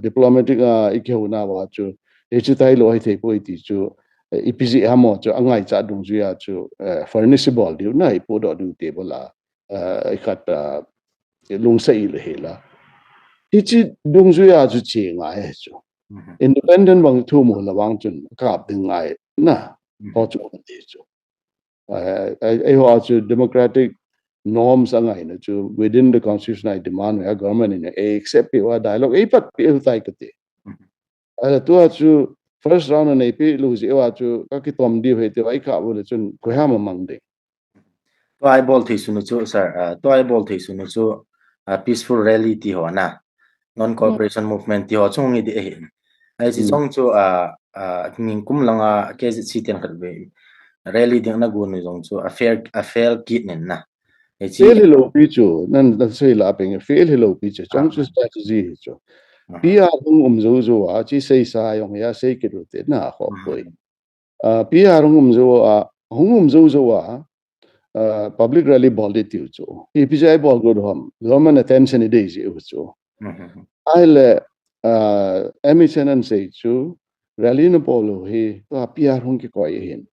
diplomatic a i keu na wa chu e chu tai lo hai thei poi ti chu i pi ji ha mo chu a ngai cha dung ju ya chu furnish bol diu na i pu do diu table a i khat lung sa i le he la i chi dung ju ya chu chi ngai he chu independent bang thu mo la wang chun kap ding ngai na ho chu ti chu ai ho chu democratic norms a ngai na chu within the constitution I demand a government in a accept pi wa dialogue ei pat pi u tai ka ti ala tua chu first round a nei pi lu ji wa chu ka ki tom di he ti wa i ka bu le chun ko ha ma mang ding. Tua i bol thei sunu chu sir tua i bol thei sunu chu peaceful rally ti ho na non cooperation movement ti ho chung i di hin ai si jong chu a ning kum langa K Z C ten khat ve rally ding na gun jong chu a fail a fail kit nen na. Fail hi lo pi chu nan nan sei la peng fail hi lo pi chu chang chu strategy hi chu. P R hung um zo zo a chi sei sa yong ya sei kit u te na ho koi. P R hung um zo a hung um zo zo a public rally bol di tiu chu. Ipi jai bol go hom government attention i dei ji u chu. Ai le M H N an sei chu rally na bol lo hi tua P R hung ki koi hin.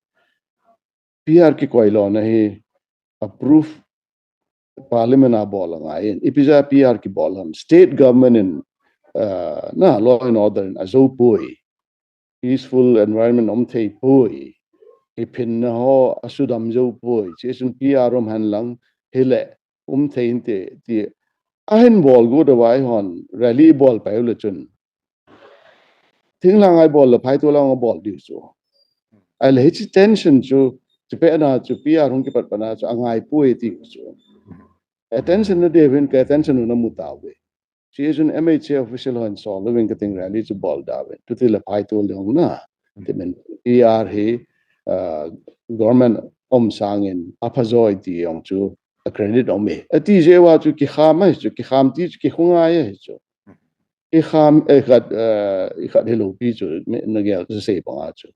P R ki koi lo na hi approve parliament a bol ngai in ipi ja P R ki bol ham state government in na law and order in a zo poi peaceful environment om thei poi i phin na ho a sudam zo poi chi sun P R um han lang hi le um thei in te ti a hin bol go da wai hon rally bol pai le chun thing lang ai bol le phai tu lang bol diu chu ai le hi chi tension chu chi pe na chu P R hung ki pat pa na chu a ngai poi ti chu attention na de hin ka attention na mu ta ve chi sun M H A official hon so lo vin ka ting rally chu bol da ve tu ti le phai tu le na ti men P R hi government om sang in a pha zoi ti yong chu a credit om e a ti je wa chu ki kham ai chu ki kham ti chu ki khung ai chu i kham e khat i khat hi lo pi chu na gel chu sei pa nga chu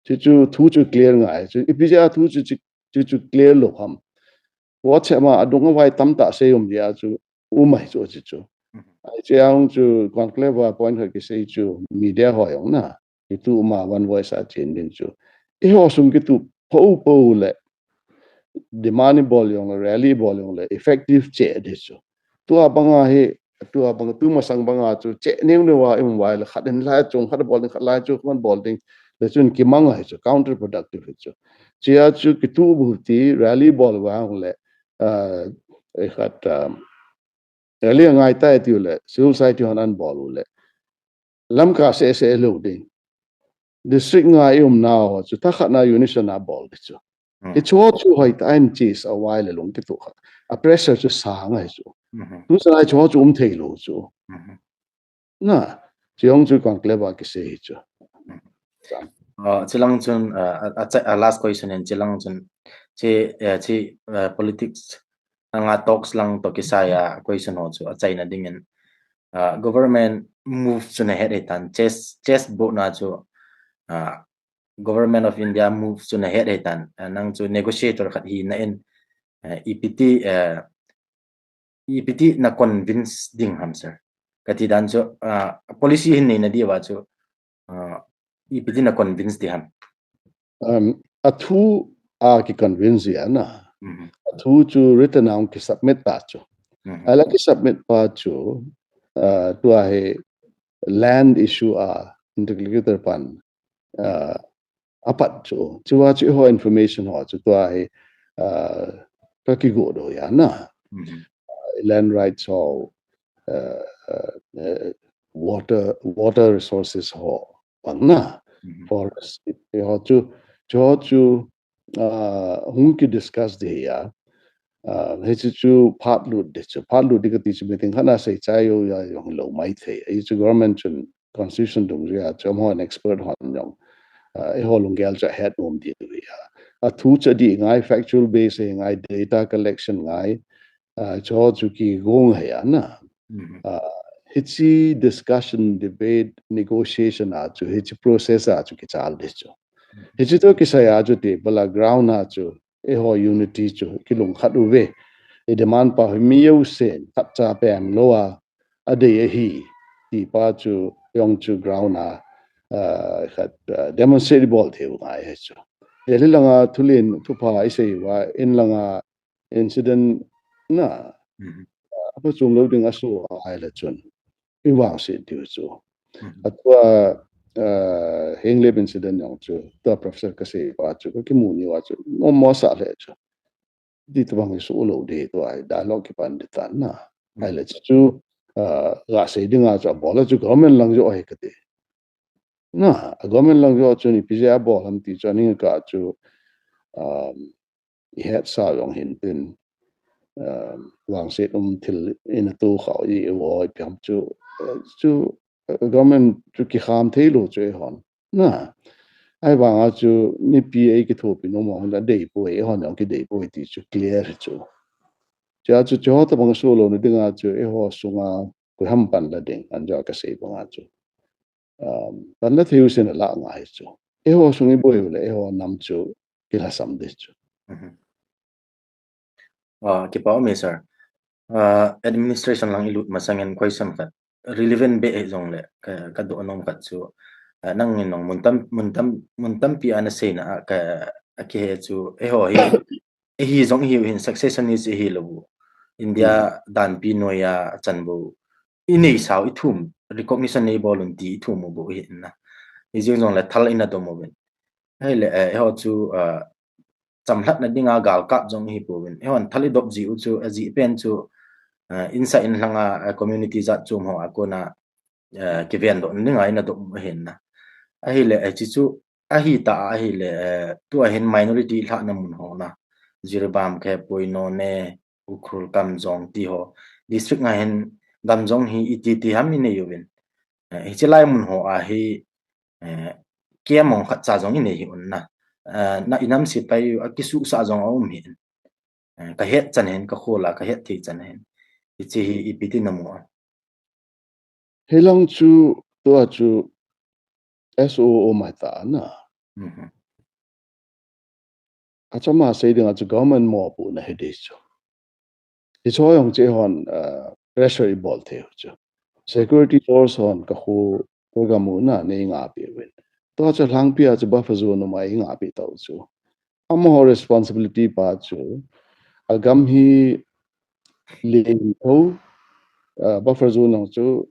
chu chu thu chu clear ngai chu ipi ja thu chu chu chu clear lo ham wa che ma adung a vai tam ta sei um dia chu u mai chu chu chu ai che ang chu conclave a point khat ki sei chu media ho yong na i tu ma one voice a chen din chu i ho sung ki tu po po le demand bol yong le rally bol yong le effective che de chu tua banga hi tua banga tu ma sang banga chu che neu neu wa im wai le khat in lai chung khat bol ding khat lai chu man bol ding le chun ki mang ai chu counterproductive chu chia chu ki tu bu ti rally bol wa le a e khat rally ngai tai ti le civil society hon an bol le lam ka se se lo ding district nga i um na ho chu ta khat na unison a bol di chu i chu chu hoi ta in chi sa wai le lung ki tu kha a pressure chu sa ngai chu tu sa chu chu um thei lo chu na chi hong chu conclave a ki se hi chu chilang chun a last question in chilang chun chi chi politics anga talks lang to kisai a question ho chu a chaina ding in government move chu na het hitan chess chess board na chu government of India move chu na het hitan nang chu negotiator khat hi na in ipiti ipiti na convince ding ham sir kati dan chu policy hin nei na diwa chu ipiti na convince di ham a thu a ki convince ya na a thu chu written a ki submit ta chu ala ki submit pa chu tua he land issue a interlocutor pan a pat chu chua chu ho information ho chu tua he ka ki go do ya na land rights ho water water resources ho pang na forest ho chu chu chu hung ki discuss de ya he chu chu phat lut de chu phat lut de ka ti chu meeting khana sei chai yo ya yong lo mai thei ai chu government chun constitution dung ria chu mo an expert hon yong e ho lunggel cha het nom di ria a thu cha di ngai factual base ngai data collection ngai uh, cho chu kigong hai a na. Mhm. Uh, hichi discussion, debate, negotiation a chu, hichi process a chu kichal di chu. Hichi to kisai a chu table a ground a chu, eiho unity chu kilungkhat uve. I demand pa hi mi jousen khat cha peng lou a, adei ahi, ti pa chu jong chu ground a, uh, khat, uh, demonstrate bol thei u ngai hi chu. Delhi langa thulen thupha i sei uva, in langa incident na, Mhm. apa chung lou ding a so ai la chun. I vangset diu chu. Mhm. Atua, uh, Henglep incident jong chu, tua professor ka sei pa chu, ka kimu ni uva chu, nom mo sa le chu. Di tu bang i su lou di tu ai, dialogue kipan di tan na. Ai le chu, uh, ga sei ding a chu, abol a chu government lang jo ai ka ti. Na, a government lang jo chu ni P J a bol ham ti chu, ani ka chu, um, i het sa jong hin tin, um, vangset um thil in a tu khau i, i vo i piam chu, uh, chu, uh, government chu kikham thei lou chu eihon. Na, ai vang a chu mipi ei kithopi nom a hon a dei poi, eihon jong kidei poi ti chu clear hi chu. Chu a chu chu ho ta bang su lou na ding a chu eiho sunga koi ham pan la ding, an jo ka sei bang a chu. Um, pan la thei u sin a la ngai chu. Eiho sung i boi u le, eiho nam chu kilhasam di chu. Mhm. Ah, kipa um e, sir. Ah, administration lang i lut masang in question khat relevant be hi jong le ka, ka do nom khat chu, ah, nang in nong mun tam, mun tam, mun tampi ana seina a ka, a kihe chu, eiho hi, eiho jong hi hin succession ni si hi lou. India dan pi noi a chan bo. I nei sau i thum, recognition nei bol un ti i thum u bo hi na. I jing jong le thal in a dom uvin. Hei le, eh, eiho chu, ah, chamlhatna dinga galkap jong hi pouvin. Eihon thal i dop ji u chu, a ji pen chu, eh, insa in langa, eh, community jat chom ho a kona, eh, kiven doh na dinga in a dop u ahin na. Ahi le, eh, chi chu, ahi ta, ahi le, eh, tu ahin minority lhahna mun ho na. Jiribam, Kaiapoi, Noney, Ukhrul, Kamjong ti ho. District nga hin Kamjong hi iti ti ham i nei uvin. Eh, hichi lai mun ho a hi, eh, kiamong khat cha jong i nei hi un na. Eh, na i nam sipai u a kisuhsah jong a um hi in. Eh, ka het chan hin, ka khol a, ka het thei chan hin. Hichi hi ipi ti na mu a. Hilang chu, tua chu S O O mai ta na. Mhm. Achama sei ding a chu government mopohna hi di chu. Hicho jong chu eihon, uh, pressure i bol thei u chu. Security force hon ka khu, ka gam u na nei ngahpi uvin. Tua chu Lhangpi a chu buffer zone um a i ngahpi tau chu. Amaho responsibility pa chu, a gam hi len tho, uh, buffer zone jong chu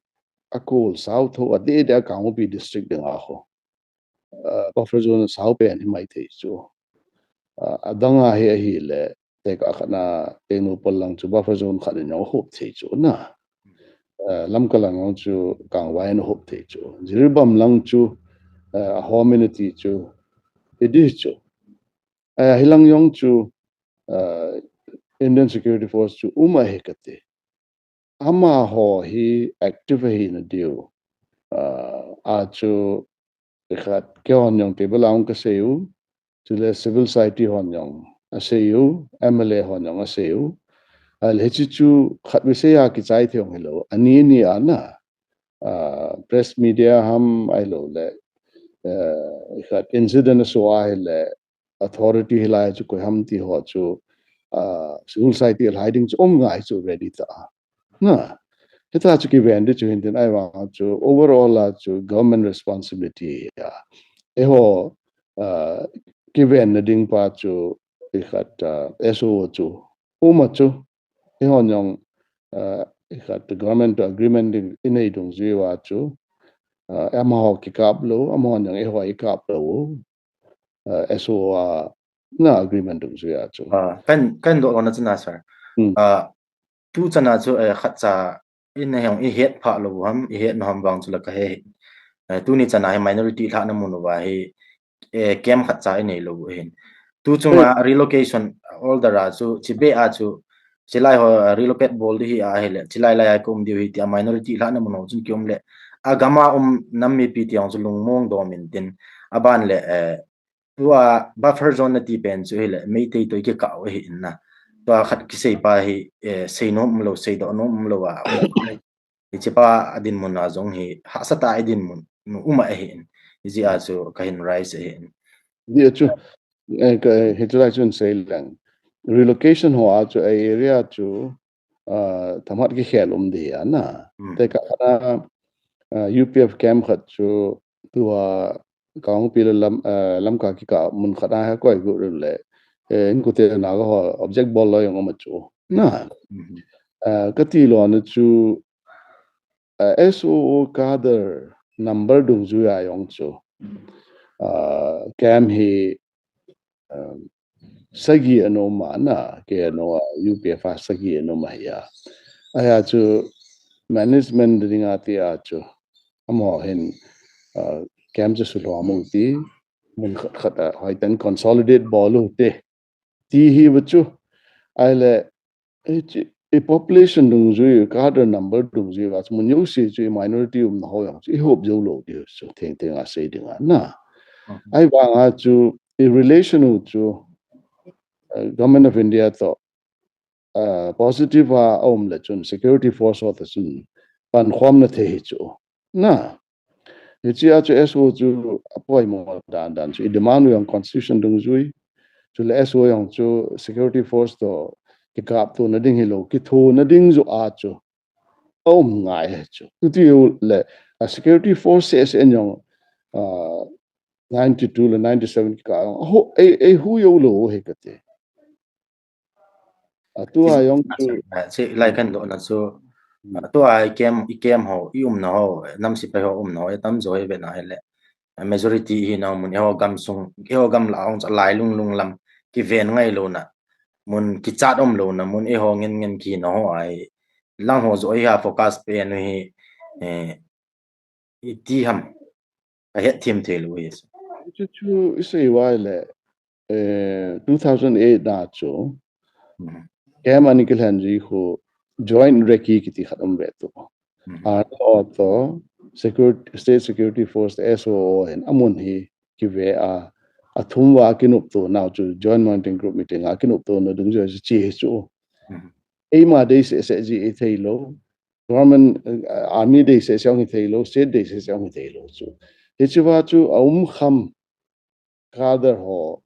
a kol sau tho, a deh deh a Kangpokpi district ding a ho. Uh, buffer zone sau pen hi mai thei chu. Uh, a dang a hi ahi le, tekah khat na, Tengnoupal lang chu buffer zone khat in jong hop thei chu na. Uh, Lamka lang jong chu Kangvai in hop thei chu. Jiribam lang chu, uh, a home in a ti chu, i di chu. Uh, hilang jong chu, uh, Indian Security Force chu um ahi ka ti. Amaho hi active ahi na diu. Uh, a chu, khat, keihon jong table a hung ka sei u, chule civil society hon jong a sei u, M L A hon jong a sei u. Ahile hichi chu khatvei sei a kichai thei jong hilou. Ani ni a na, uh, press media ham ahilou le, uh, khat incident a so ahile authority hilai chu koi ham ti ho chu, uh, civil society a lai ding chu um ngai chu ready ta. Na, hita chu kiven di chu hin tin ai vang chu overall a chu government responsibility a. Eiho, uh, kiven na ding pa chu i khat, uh, S O O chu. Um a chu, eihon jong, uh, i khat government to agreement ding i nei dungjui uva chu. Uh, amaho kikap lou, amahon jong eiho i kap lou. Uh, S O O a na agreement dungjui a chu. Ah, kan, kan do na chu na sir. Hmm. Ah, tu chan a chu, eh, khat cha i nei hong i het pha lou ham, i het na ham vang chu la ka he. Eh, tuni chan a hi minority lhahna mun uva hi, eh, camp khat cha i nei lou hin. Tu chunga relocation order a chu, chibe a chu, chilai ho, eh, relocate bol di hi ahile, chilai lai a ka um diu hi ti a minority lhahna mun ho chun ki um le. A gam a um nam mipi ti jong chu lungmong dom in tin. A ban le, eh, tua buffer zone na ti pen chu hile, Meitei to i kikah u ahi in na. tua khat kisei pa hi, eh, seinom umlou, seidoh nom umlou a, hiche pa a dinmun a jong hi hahsatah a i dinmun um ahin, hijeh a chu kahin raise ahin. Hijeh a chu, eh, ka, hiche lai chun sei leng. Relocation ho a chu, eh, area chu, ah, themkhat kikhel um ding ahi na. Hmm. Tekah khat a, ah, U P F camp khat chu tua Kangpokpi le Lam, ah, Lamka kikah mun khat a hi koi gu rin le, eh, inkote Naga ho object bol lou jong um a chu. Na. Hmm. Ah, kati lona chu, ah, S O O cadre number dungjui a jong chu, ah, camp hi, um, sagi ana um a na, K N O a, U P F a sagi ana um ahi a. Ahia chu management dinga ti a chu, amaho hin, ah, camp chu sulhom u ti, mun khat khat a, hoiten consolidate bol u te, ti hi va chu. Ahile, eh, chi, eh, population dungjui, cadre number dungjui va chu, mun jouse chu, eh, minority umna ho jong chu, eh, hop jou lou ti chu, thengtheng a sei dinga na. Mhm. Ahivanga chu, eh, relation u chu, eh, Government of India toh, eh, positive a um le chun, security force ho toh chun, pankhomna thei hi chu. Na. Hiche a chu S O chu apoimo dan dan chu, i demand u jong constitution dungjui. Chule S O jong chu security force toh kikaptona ding hilou, kithona ding joh a chu aum ngai ahi chu. Chuti u le, a security force S N jong, ah, ninety-two le ninety-seven kikah jong, aho, ei, ei hu jou lou ahi kati. A tua jong chu. Sei lai kahin dohna chu, hmm, a tua i camp, i camp ho, i umna ho, nam sepai ho umna ho, i tamjo i vena hile, a majority hi na mun, eiho gamsung, eiho gamlah a hung chu lai lunglung lam kiven ngailouna, mun kichat umlouna, mun eiho ngen ngen kihina ho ahi, lang ho joh hi a focus pen u hi, eh, iti ham, kahet them thei lou ahi. Chu chu i sei uva le, eh, two thousand eight na chu, hmm, camp ana kilhen ji khu Joint Recce kiti khat um ve tu. Hmm. Army ho toh, security, State Security Force, S O O hin amun hi kive a, athum uva kinoptona chu Joint Monitoring Group meeting a kinoptona dungjui chu hiche hi chu. Hmm. Eima deisah sah ji i thei lou. Government, eh, army deisah sah jong hi thei lou, state deisah sah jong hi thei lou chu. Hiche va chu aum kham cadre ho,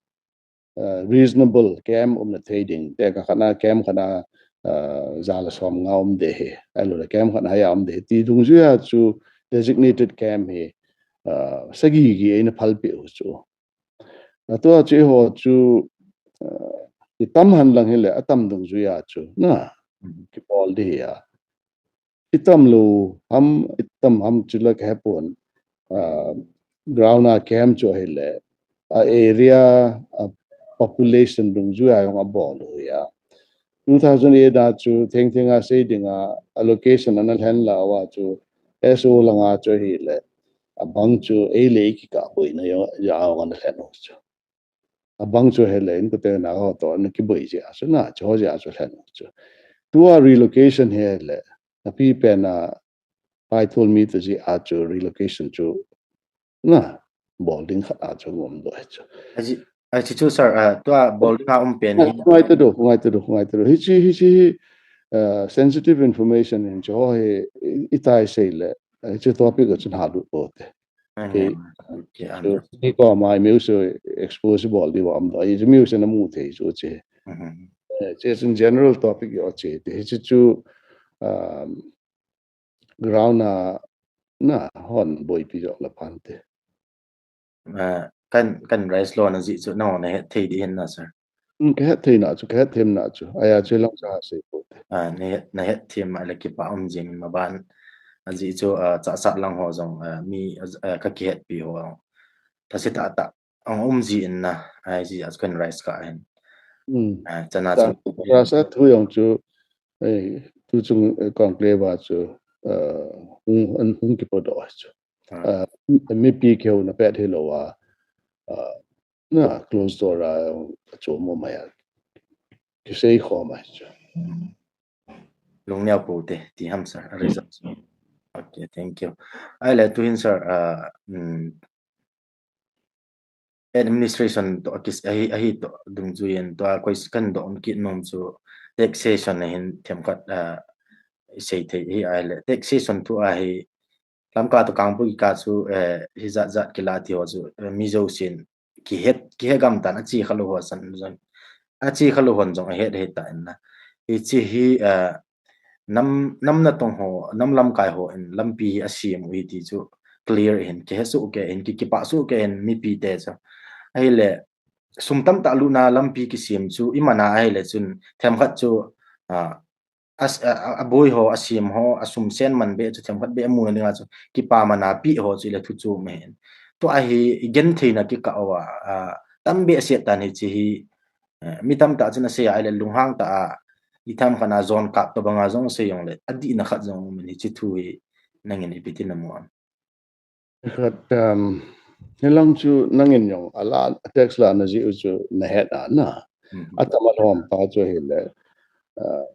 eh, reasonable camp umna thei ding. Tekah khat a camp khat a, eh, ja le som nga um ding ahi. Ahilou le camp khat a hia um ding ahi. Ti dungjui a chu designated camp hi, eh, sagi gi eina phalpeh u chu. A tua chu eiho chu, eh, i tam hen lang hile, atam dungjui a chu, na, kibol ding ahi a. I tam lou ham, i tam ham chu la kahe pon, ah, ground a camp chu ahile, a area, a population dungjui a jong abol u ahi a. Two thousand eight a chu thengtheng a sei dinga allocation ana lhen lou a chu S O lang a chu ahile, abang chu ei le ei kikah boina jong, jong ana lhen u chu. Abang chu ahile inkote Naga ho toh ana kiboi jeh a chu na, chu ho jeh a chu lhen u chu. Tua relocation hi ahile, api pen a paithol mi toh jeh a chu relocation chu na, bol ding khat a chu ngom doh ahi chu. Aji, aji chu sir, ah, tua bol ding a um pen hi. Ngai ta do, ngai ta do, ngai ta do. Hiche, hiche hi, ah, sensitive information ahin chu ho hi, i, i tai sei le, hiche topic a chun halut pou te. Ah, okay, chu, understand. Ni ko ma mi u se expose bol di wa am do. Hiche mi u se na mu thei chu che. Mhm. Eh, che chun general topic yo che te. Hiche chu, um, ground a, na, hon boipi jo la phan te. Ah, kan, kan raise lona jeh chu, nangho nahet thei ding ahin na, sir. Hmm, kahet thei na chu, kahet them na chu. Ahia chu lang cha sei pou te. Ah, nahet, nahet them a le kipa um jing in maban. Ajeh chu, ah, chahsat lang ho jong, ah, mi, ah, ka kihetpi ho jong. Thase tah tah. Ong um ji in na, ah, hijeh a chu kan raise kha ahin. Hmm. Ah, chana chu. Chahsat thu jong chu, eh, tu chung, eh, conclave a chu, ah, hung, an hung kipodoh chu. Ah. Ah, mipi kihouna pet hilou a, ah, na close door a, a chu mo maya. Kisei khom ahi chu. Hmm. Lungneo pou te, ti ham sir, a result. Okay, thank you. Ahile tuhin sir, ah, um, administration toh, akis-, ahi, ahi toh, dungjui in tua, koi kan doh kit nom chu, taxation na hin themkhat, ah, sei thei hi ahile, taxation thu ahi, Lamka to Kangpokpi kikah chu, eh, hijat jat kila ti ho chu, eh, Mizo sin kihet, kihe gam tan achi khalou ho san jong, achi khalou hon jong ahet heta in na. Hichi hi, eh, nam, nam natong ho, nam lamkai ho in lampi hi asem u hi ti chu clear hin, kihe soh kei hin, ki, kipah soh kei hin mipi te chu. Ahile, sum tamtah lutna lampi kisem chu, i man a ahile chun, themkhat chu, ah, as-, a, a, aboi ho, asem ho, asum sen man be chu, themkhat be amu na dinga chu, kipa man a pi ho chu, ile thu chu me hin. Tua hi, i genthei na kikah uva, ah, tam be aset tan hichi hi, eh, mi tamtah chun asei a, ile lunghang tah a, i themkhat na jon kap to banga jong asei jongle, adih na khat jong um in hichi thu hi, nangin ipi ti namu am? Khat, um, hilang chu nangin jong, ala, tax la na ji u chu nahet a na. Mhm. Atama lom pa chu hile, uh,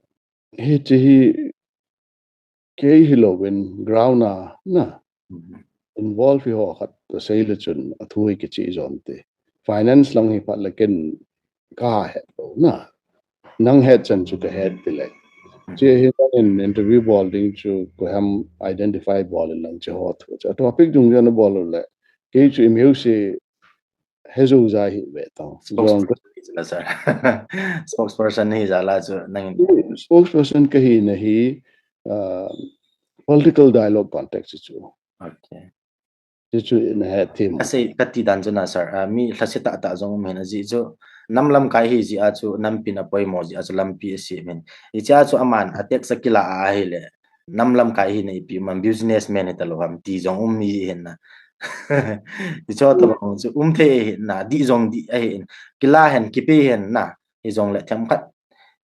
hichi hi kei hilouvin ground a na. Mhm. Involve hi ho khat to sei le chun athu hi kichi jon te. Finance lang hi phat le ken kahet lou na. Nang het chan chu kahet ti le. Chi hi nangin interview bol ding chu koiham identify bol in lang chi ho thu. Chu topic dung jong nabol le. Kei chu imeu si he jou jai hi ve tong. Spokesperson hi jala, sir. Spokesperson hi jala chu nangin. Spokesperson kahi na hi, uh, political dialogue context chu. Okay. Chu chu nahet thim. Asei kati dan chu na, sir. Ah, mi lhasetah tah jong um hin aji chu. Nam lamkai hi ji a chu, nampi na poimo ji a chu, lampi asem hin. Hichi a chu aman, a tax akila a ahile. Nam lamkai hi na ipi man businessman hita lou ham ti jong um hi hin na. Hicho to bang chu um thei hin na, dih jong dih ahi hin. Kila hen, kipe hen na. Hijongle themkhat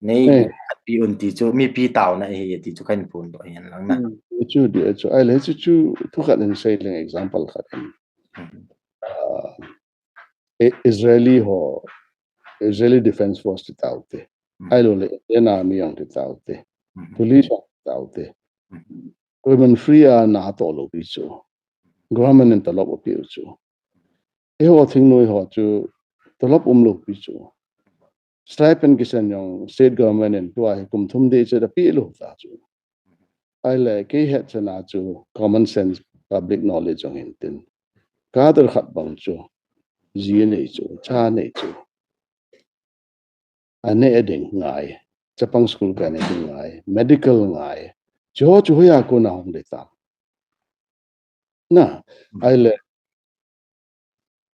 nei, eh, pi un ti chu, mipi taona hi ti chu kahin phondoh hin lang na. Hmm, chu dih chu, ahile chu chu, thu khat in sei leng example khat in. Mhm. Ah, I-, Israeli ho, Israeli Defense Force ti tau te. Mhm. Ahilou le, Indian Army jong ti tau te. Mhm. Police jong ti tau te. Mhm. Koiman free a na toh lou pi chu. Government in talop apiu chu. Eiho thingnoi ho chu talop umlou pi chu. Stipend kisan jong state government in tua hi kum thum dei chu da pi lou ta chu. Ahile kei het chana chu common sense public knowledge jong hin tin. Cadre khat bang chu ji nei chu, cha nei chu. Ane ding ngai, chapang school ka ne ding ngai, medical ngai. Chu chu hoiya kona hung dei tam. Na, ahile,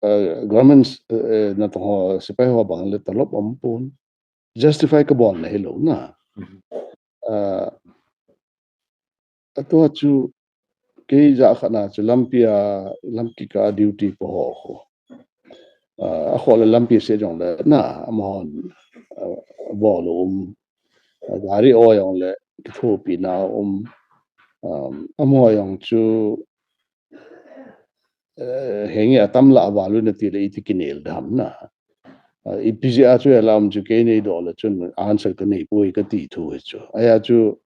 uh, government, uh, uh, natong ho, sepai ho bang le talop um pon. Justify kabol na hilou na. Mhm. Uh, Atua chu kei ja khat na chu lampi a, lampi kikah a duty po ho khu. Ah, akhoh le lampi se jongle na, amahon, ah, bol um. Ah, gari o jongle kithopi na um. Um, amaho jong chu, eh, henge atam la aval u na ti le iti kinel dam na. Ah, ipi jeh a chu alam chu kei nei doh le chun answer kanei poi kati thu hi chu. Ahi a chu,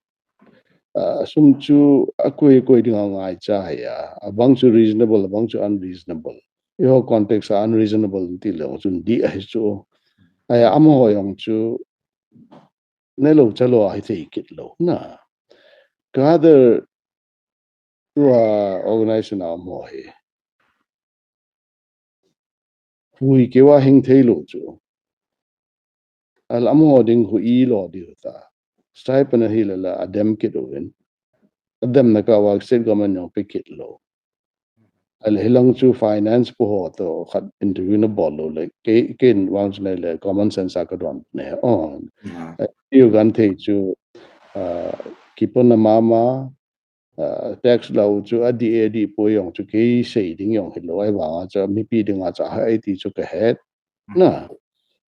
ah, sum chu akoi koi dinga ngaicha hi a, abang chu reasonable, abang chu unreasonable. Eiho context a unreasonable ti le chun dih ahi chu. Ahi a amaho jong chu neilou chalou ahi thei kit lou na. Cadre tua organization a amaho hi. Hui keu a hing thei lou chu. Ahile amaho ding khu i lo diu ta. Stipend ahile la adem kit uvin. Adem na kah uva state government jong pe kit lou. Ahile hilang chu finance po ho to khat interview nabol lou le. Kei, kei vang chu nei le common sense a kadon ne. Oh. Ah. Eh, iu gan thei chu, ah, kipon na mama, ah, tax lou chu adih e adih poi jong chu kei sei ding jong hilou, ahivanga chu mipi dinga chu ahi ti chu kahet. Na,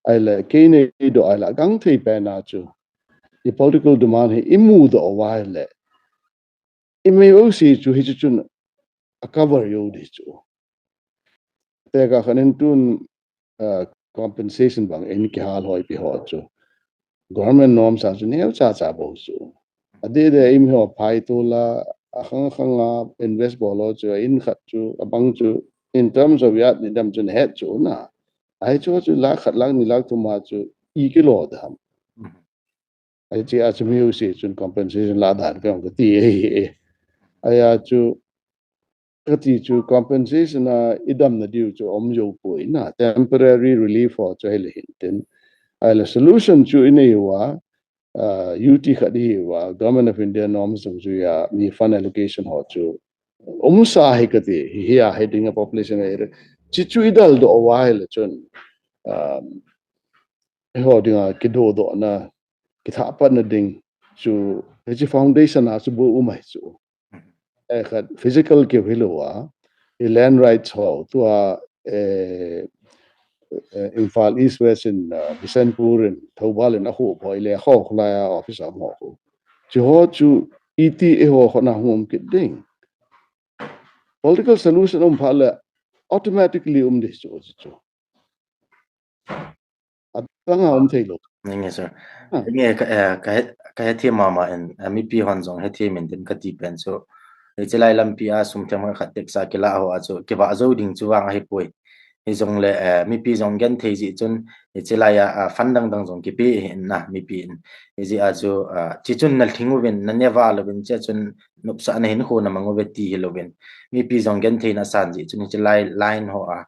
ahile kei nei doh ahile gang thei pen a chu i political demand hi imu doh uva ahile imei o si chu hichu chun a cover jou di chu. Tekah khat in tun, ah, compensation bang in kihal hoi pi ho chu. Government norms a chu neo cha cha bou chu. Adeh deh in ho phai tu la, akhang khang a invest bol lou chu, in khat chu, abang chu, in terms of yard ni dam chu nahet chu na. Ahi chu chu lakh khat lakh ni lakh thum a chu, i kilo dam. Mhm. Ahi chu, achu mi u si chun compensation la dan ka ka ti e. Aya chu, ka ti chu compensation a i damna diu chu um jou poi na, temporary relief ho chu ahi le hin tin. Ahi le solution chu i nei uva, uh, U T khat i hi uva, Government of India norms chu ya mi fund allocation ho chu um sa hi ka ti, hi a hi ding a population a hi re. Chi chu i dal do uva hi le chun, um, eiho ding a kido do na, kithah pat na ding chu, hi chi foundation a chu bu um ahi chu. Eh, khat physical keu hi lo a, i land rights ho, tua, eh, eh, Imphal East West in, uh, Bishnupur in, Thoubal in a ho pho, i le ho khulai a office a ho khu. Chi ho chu, iti eiho ho na hung um kit ding. Political solution um pha le, automatically um di chu, chu, chu. Atang a um thei lo. Nge, sir. Ah. Nge, ka, eh, ka he, ka he thei mama in, eh, mipi hon jong he thei min din ka ti pen chu. Hiche lai lampi a sum them khat tax a kila ho a chu, kiva jo ding chu vang ahi poi. Hi jong le, eh, mipi jong gen thei ji chun, hiche lai a, ah, fund dang dang jong kipe hi in na, mipi in. Hi ji a chu, ah, chi chun na thing uvin, na neva lo uvin, che chun nopsa na hin khu na mang uve ti hi lo uvin. Mipi jong gen thei na san ji chun, hiche lai line ho a,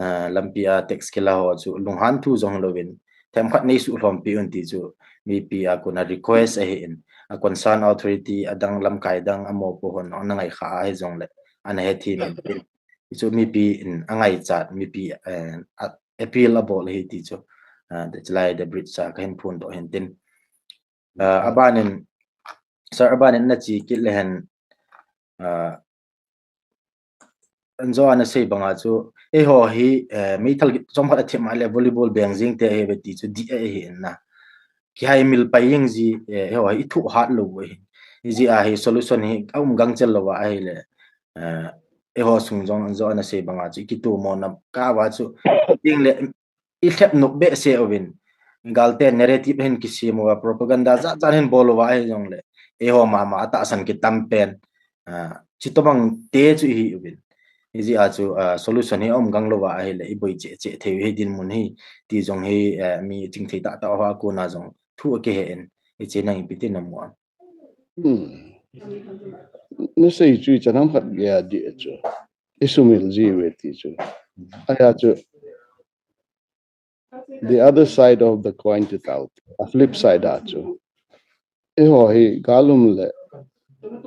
ah, lampi a tax kila ho chu lunghan thu jong lo uvin, themkhat nei suh lhompi un ti chu, mipi a kon a request ahi in, a concern authority a dang lamkai dang a mopo hon na ngai kha ahi jong le, ana he thei min tin. Chu mipi in a ngaichat, mipi, eh, a appeal a bol ahi ti chu, ah, the chilai the bridge sa ka hin phun doh hin tin. Ah, abanin, sir, abanin na chi kit le hen, ah, an jo ana sei banga chu, eiho hi, eh, meithal chom khat a thim a le volleyball beng jing te he ve ti chu di a hi in na. Ki hai mil pai jing ji, eh, eiho hi thu hat lo ve hin. Hi ji a hi solution hi a um gang chel lo va ahi le, eh, eiho sung jong an jo ana sei banga chu, ki tu mo na ka va chu, ding le, i lhep nup behseh uvin. Galte narrative hin kisem uva, propaganda jat jat hin bol uva ahi jong le, eiho mama a tahsan kitam pen, ah, chi tobang te chu i hi uvin. Hi ji a chu, ah, solution hi a um gang lo va ahi le, i boi cheh cheh thei u hi dinmun hi, ti jong hi, eh, mi ching thei tah tah ho a kon a jong thu a kihe in, hiche nang ipi ti na mu am. Hmm. Na sei chu i chan ham khat gei a di chu. I sumil ji uve ti chu. Ahi a chu, the other side of the coin ti tau, a flip side a chu. Eiho hi gal um le,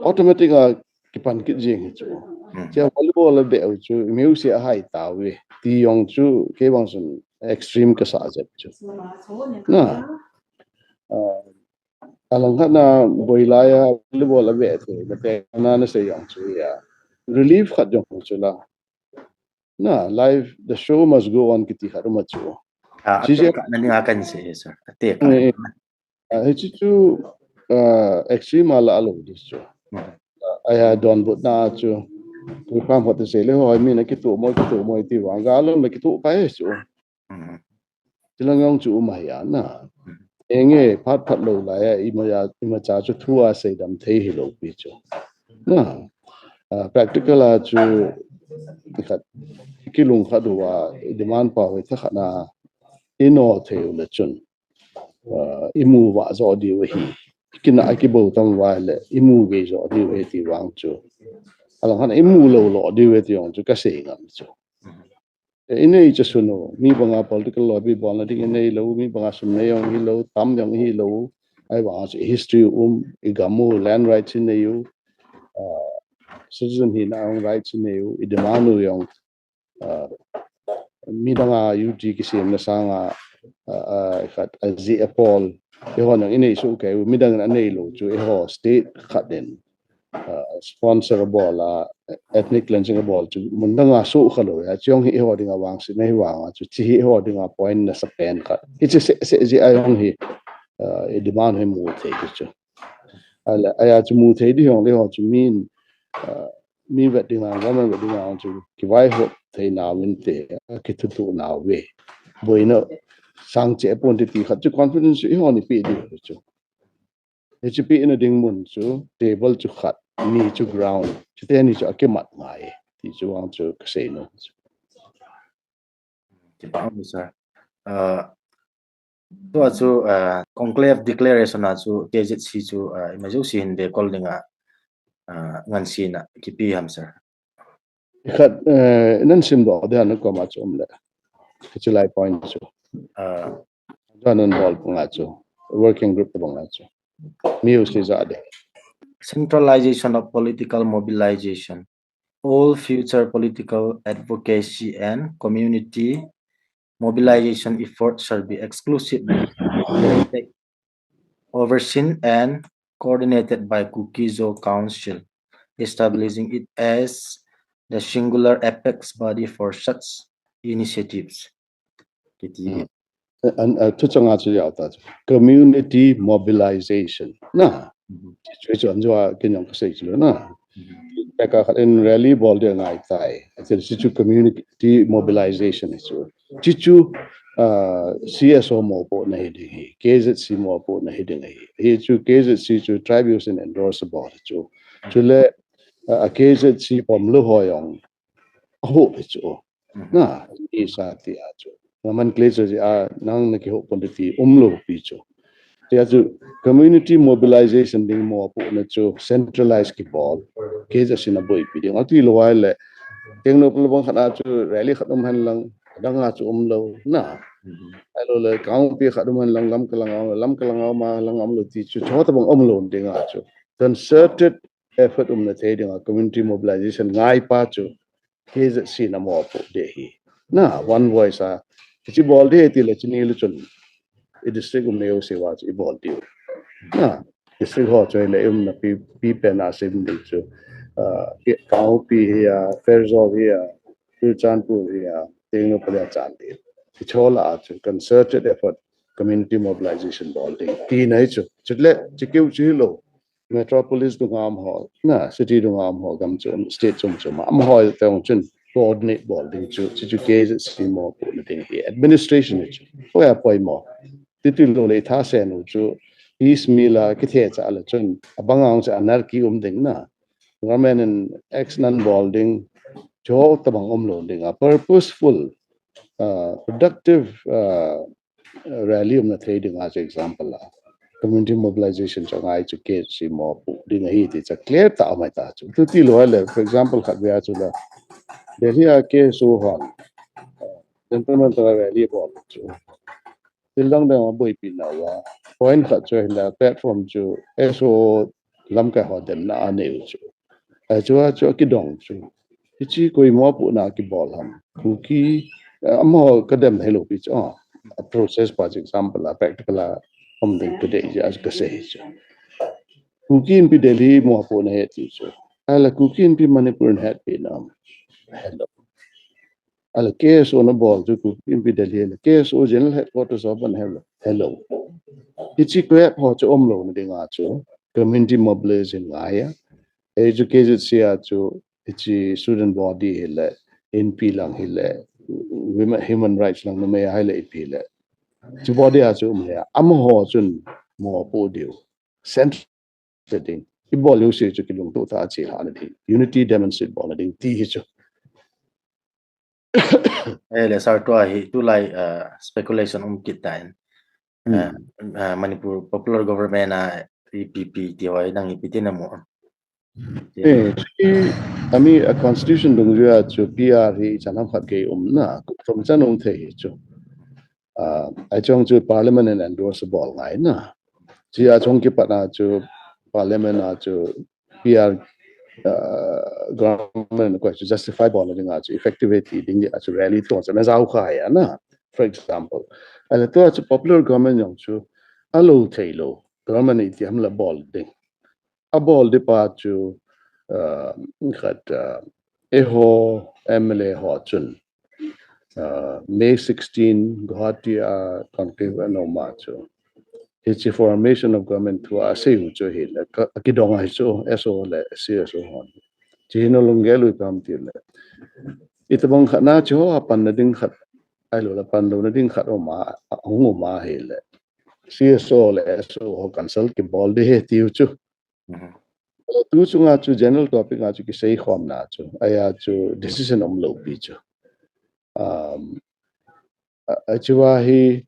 automatic a kipan kit jing hi chu. Hmm. Chia volleyball a beh u chu, i music a hai tau ve. Ti jong chu, kei bang chun extreme ka sa jep chu. Na. Ah, a lang khat na boi lai a volleyball a beh thei, na te na na sei jong chu ya. Relief khat jong chu la. Na, life, the show must go on kiti khat um a chu. Ah, chi ate je ka na ni a kan sei, sir. Ate ka. Eh, eh. Ah, hichi chu, ah, extreme a la a lo dis chu. Hmm. Ah, ahi a donbut na chu. Tu pam khat te sei le ho, mi na kitu mo, kitu mo ti vang. Gal um le kitu pai chu. Hmm. Ti lang jong chu um ahi a na. Hmm. Enge phat phat lo lai a, ima ya, imacha chu thu a sei dam thei hi lo pi chu. Na, ah, practical a chu khat, kilung khat uva, i demand pa hoi tha khat na, i no thei u le chun. Ah, i mu va jo diu hi. Kina a kibol tam va le, i mu gei jo diu hi ti vang chu. A lang khat i mu lo lo diu hi ti vang chu ka sei ngam chu. Eh, i nei cha sunu, mi banga political lobby bolna ding i nei lo, mi banga sum nei jong hi lo, tam jong hi lo, ahi vang chu history um, i gam u, land rights i nei u, ah, citizen hina jong rights i nei u, i demand u jong, ah, midang a U T kisemna sanga, ah, ah, khat a ji a pol, eiho nang i nei soh kei u, midang in a nei lo chu, eiho state khat in, ah, sponsor a bol a, ethnic cleansing a bol chu, mun dang a soh kha lo a, chu jong hi eiho ding a vangsetna hi vang a, chu chi hi eiho ding a point nasa pen khat. Hichi seh seh ji a jong hi, ah, i demand hi mu thei chu. Ahi le, ahi a chu mu thei di jong le ho chu min, ah, mi vet ding a, government vet ding a chu kivaihop thei nau vin te, a kithutuh nau ve. Boina sang che pon ti ti khat chu confidence chu eiho ni pe di chu. Hichi pehna ding mun chu table chu khat, ni chu ground. Chuteni chu akimat ngai. Ti chu vang chu ka sei nom chu. Kipa um, sir. Ah, Tua chu, ah, conclave declaration a chu K Z C chu, ah, ima jouse hin be kol dinga, ah, ngansena kipe ham, sir? Khat, eh, nan simdoh dia na koma chu um le. Kichilai point chu. Ah, Tua nan bol panga chu. Working group panga chu. Mi u si ja de. Centralization of political mobilization. All future political advocacy and community mobilization efforts shall be exclusively overseen and coordinated by Kuki-Zo Council, establishing it as the singular apex body for such initiatives. Kiti. An, a, thu changa chu yau ta chu. Community mobilization. Na. Chu chu an jua kin yong ka sei chu na. Peka khat in rally bol dia ngai tai. Ati chu chu community mobilization chu. Chu chu, ah, C S O mopohna hi ding hi. K Z C mopohna hi ding hi. Hi chu K Z C chu tribal sin endorse bol chu. Chu le, ah, K Z C pom lo ho yong. A ho pe chu. Na, isa ti a chu. Nomenclature a nang na kiho pon ti um lo pi chu. Tia chu community mobilization ding mopohna chu centralized kibol. K Z C na boipi ding. Ati lo ai le. Tengnoupal bang khat a chu rally khat um hen lang, dang a chu um lo. Na. Ai lo le Kangpokpi khat um hen lang, Lamka lang, Lamka lang ma lang um lo ti chu. Chota bang um lo ding a chu. Concerted effort umna thei dinga community mobilization ngai pa chu K Z C na mopoh de hi. Na, one voice a. Chi bol de ti le chi ni lu chun. I district um neo se wa chi bol de. Na, district ho choi le um na pi, pi pen a sim de chu. Ah, Kangpokpi hi a, Pherzawl hi a, Churachandpur hi a, Tengnoupal a chan de. Chi chola a chu concerted effort community mobilization bol de. Ti na hi chu. Chutle, chi kiu chi lo. Metropolis dunga um ho, na, city dunga um ho, gam chu, state chom chom, um ho teng chun coordinate bol ding chu, chu chu K Z C mopohna ding hi administration chu. Ko ya poimo. Titi lo le tha se nu chu, piecemeal a kithe cha la chun, abang ang cha anarchy um ding na. Government in action an bol ding, chu tabang um lo ding a purposeful, uh, productive, uh, rally umna thei dinga chu example a community mobilization chu ngai chu K Z C mopoh ding ahi ti chu clear ta mai ta chu. Titi lo le, for example, khat vea chu la Delhi a K S O hon Jantar Mantar a rally bol chu. Thil dang dang a boipi na a. Point khat chu hin la platform chu S O lamkai ho demna a nei u chu. Ai chu a chu kidong chu. Hichi koi mopohna kibol ham. Kuki, eh, amaho ka dem hei lo pi chu. Ah, a process pa chu example a practical a um ding ka dei chu a ka sei chu. Kuki Inpi Delhi mopohna he ti chu. Ai la Kuki Inpi Manipur na het pi na. Hello. Ala K S O na bol chu Kuki Inpi Delhi la K S O General Headquarters of an hello. Hello. Hichi koi ho chu um lo na dinga chu. Community mobilization ngai a. Ei chu K Z C a chu hichi student body hi le, Inpi lang hi le, women, human rights lang numei a hi le ipi le. Chu body a chu um le. Amaho chun mopoh diu. Central ding. I bol u se chu kilungto ta chi ha na ding. Unity demonstrate bol na ding ti hi chu. Eh, le sir tua hi tulai, uh, speculation um kit ta in. Uh, uh, Manipur Popular Government a I P P ti ho nang I P T na mo. Eh, ami a constitution dung jua chu P R hi chanam khat ke um na, from chan um thei hi chu. Uh, ai chong chu parliament in endorse bol ngai na. Chi a chong kipat na chu parliament a chu P R, uh, government ko chu justify bol na dinga chu effectivity ding a chu rally to cha na jau kha ya na. For example, ala to chu popular government jong chu a lo thei lo government iti ham la bol ding. A bol di pa chu, uh, khat, uh, eiho M L A ho chun, uh, May sixteen Guwahati a conclave a no ma chu. Hichi formation of government thu a sei u chu hi le, ka, kidong a hi chu, S O le C S O hon. Chi hi no lunggel u kam ti le. Itabang khat na chu a pan na ding khat, ai lo la pan lo na ding khat um a, a hung um a hi le. C S O le S O ho consult kibol di he ti u chu. Tu chunga chu general topic a chu kisei khom na chu. Aya chu decision um lo pi chu. Um, a, a chu a hi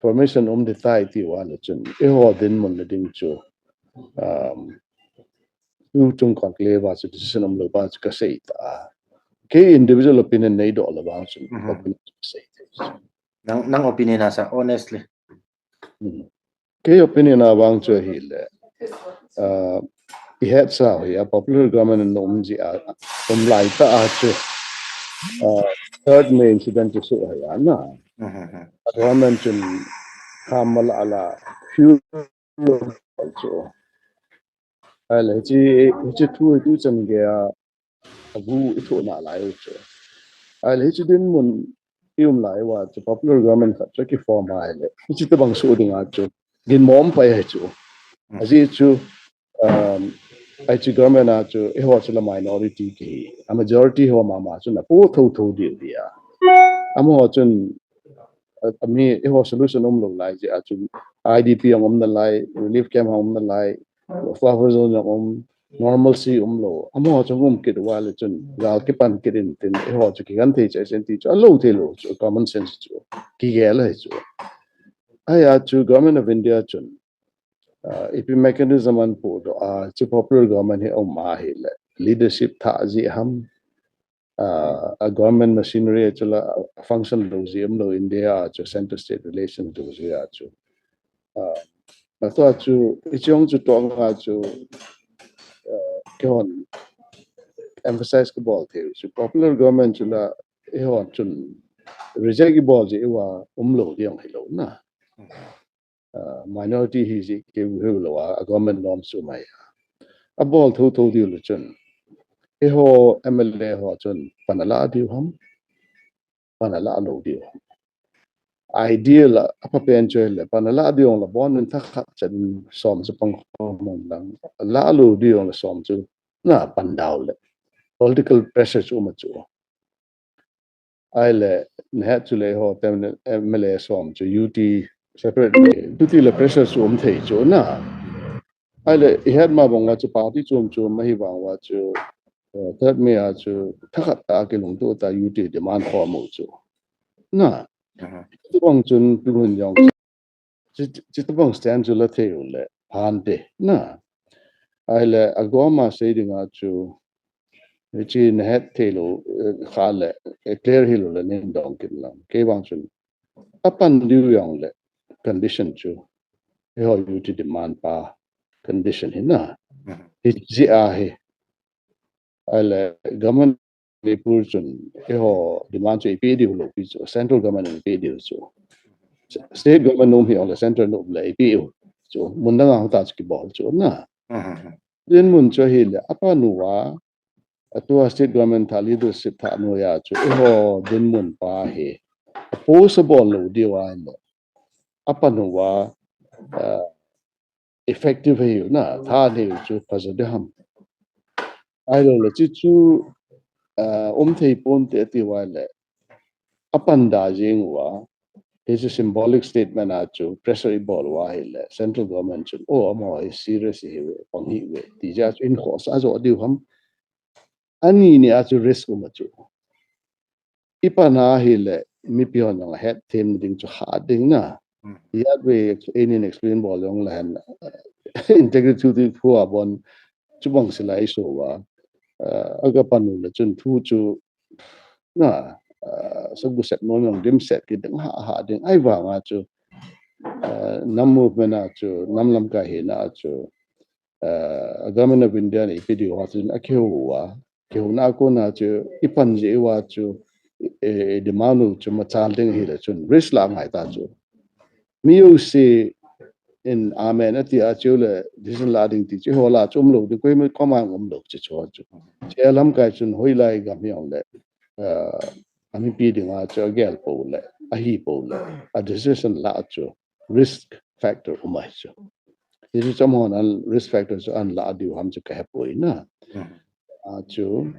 permission um ding tai ti uva le chun, eiho dinmun na ding chu, um, u chung conclave a chu decision um lou pa chu ka sei ta. Kei individual opinion nei doh le vang chun, Mhm. opinion ka sei ta. Nang, nang opinion a sa, honestly. Hmm. Kei opinion a vang chu ahile, uh, i het sa hi a popular government in um ji a, um lai ta a chu, uh, third May incident chu su hi a na. Mhm. A government chun ham mala ala few chu. Ahile, hiche, hiche thu, hiche chan gei a, agu i thoh nalai u chu. Ahile, hiche dinmun i um lai uva chu popular government khat chu ki form ahile, hiche tabang su ding a chu, ginmo um pai ahi chu. Ajeh chu, um, hiche government a chu, eiho chu la minority kihi. A majority ho mama chu na po tho tho diu hi a. Amaho chun, a, a mi, eiho solution um lou lai jeh a chu, I D P jong um nalai, relief camp jong um nalai, buffer zone jong um, normalcy um lou. Amaho chu um kit uva le chun, gal kipan kit in tin, eiho chu kigan thei chai sen ti chu, alou thei lou chu, common sense chu, kigel ahi chu. Ahia chu, Government of India chun, uh, ipi mechanism an podoh a, chu popular government hi um ahile, leadership thah jeh ham, uh, a government machinery chu la function lou ji um lou India a chu center state relation lou ji a chu. Uh, atua chu, hiche jong chu tong a chu, uh, keihon emphasize kabol thei u chu popular government chu la eihon chun reject ibol ji uva um lou ding hilou na. Uh, minority hi ji keu hilou a, a government norm chu mai a. Abol tho tho diu le chun. Eiho M L A ho chun pan ala diu ham. Pan ala lou diu ham. Ideal a, apha pen chu le pan ala diu la bon in thakhat chan som chu pang khom lang. Ala lou diu la som chu na pan dau le. Political pressure chu ma chu. Ahile, nahet chu le eiho tem M L A som chu U T separate le, U T le pressure chu um thei chu na. Ahile, i het ma bang uva chu party chom chom ahi vang uva chu, uh, third May a chu thakhat tah a kilungtoh tah a U T demand khom u chu. Na. Aha. Chubang chun tuhun jong chu, chu, chutobang stand chu la thei u le, phan te, na. Ahile, agom a sei ding a chu, hiche nahet thei lou, eh, kha le, eh, clear hilou le, nin dong kit lang. Kei vang chun, apan diu jong le, condition chu, eiho U T demand pa, condition hi na. Mhm. Hiche ahi. Ahile, government Manipur chun, eiho demand chu ipi diu lou pi chu, central government in ipi diu chu. State government nom hi ong le central nom le ipi u chu. Mun dang a hung ta chu kibol chu na. Mhm. Dinmun chu ahile, apan uva, atua state government thah leadership thah noiya chu, eiho dinmun pa hi. Post abol lou diu ahile. Apan uva, uh, effective ahiu na, tha ahiu chu phajo ding ham. Ahilou le, chu chu, uh, um thei ponte ati uva le, apan da jing uva, hiche symbolic statement a chu pressure ibol uva ahile, central government chun, oh, amaho hi serious ahiuve, pang ahiuve, ti jeh a chu in khohsah jo diu ham. Ani ni a chu risk um a chu. Ipan ahile, mipi hon jong ahet them ding chu hah ding na. Hmm. Ijat vei, einin explain bol jong le hen, integrity thu ti khu a bon, chubang sila iso uva. Uh, aga pan u le chun thu chu, na, uh, sagu set nom jong dimset kit ding hah, hah ding. Ahivang a chu, uh, nam movement a chu, nam lamkai hina a chu, uh, Government of India in ipi diu ham chun akihou uva. Kihouna a kona chu, ipan ji uva chu, eh, demand u chu machal ding ahile chun, risk la ngai ta chu. Mi jouse in amen ati a chu le, decision la ding ti chu, eiho lah chu umlou ding, koima, koima umlou chu chu chu. Chu lamkai chun, hoilai gam hi ong le, uh, amipi ding a chu, agel pou le, ahi pou le, a decision la chu, risk factor um ahi chu. Hichu chomhon an risk factor chu an la diu ham chu ka hepoi na. Mhm. A chu,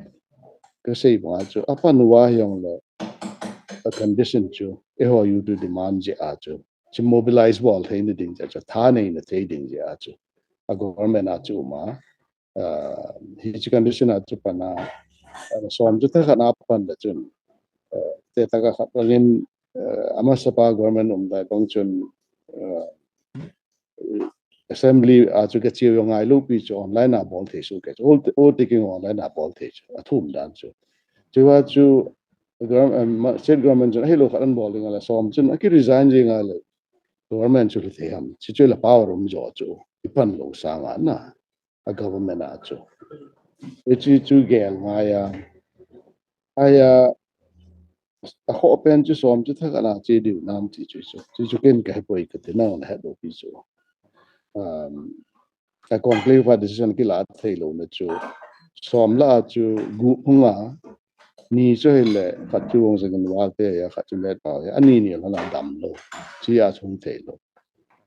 ka sei bang a chu, apan uva hi ong le, a condition chu, eiho U T demand jeh a chu, chu mobilize bol theina ding jeh a chu, tha neina thei ding jeh a chu, a government a chu um a, uh, hiche condition a chu pan a, uh, som chu thakhat a pan le chun, uh, te taka khat a lim eh, amasapa government um dai bang chun, eh, assembly a chu ka chiu ngai lo pi chu online a bol thei su ke chu. All, all taking online a bol thei chu. A thum dan chu. Chu a chu government, eh, ma-, state government chun a hi lo khat an bol ding a le som chun a ki resign ding a le government chu thei ham. Chu chu la power um jo chu. I pan lo sa nga na. A government a chu. E chu chu gel ngai a. Aya, a kho pen chu som chu thakhat na chi diu nam ti chu chu. Chu chu ken ka he poi ka ti nang na he do pi chu. Um, a conclave a decision ki la thei lo na chu. Som la chu gu hung a. Ni chu hi le khat chu wong zeng wal te ya khat chu let pa ya. Ani ni la na dam lo. Chi a chung thei lo.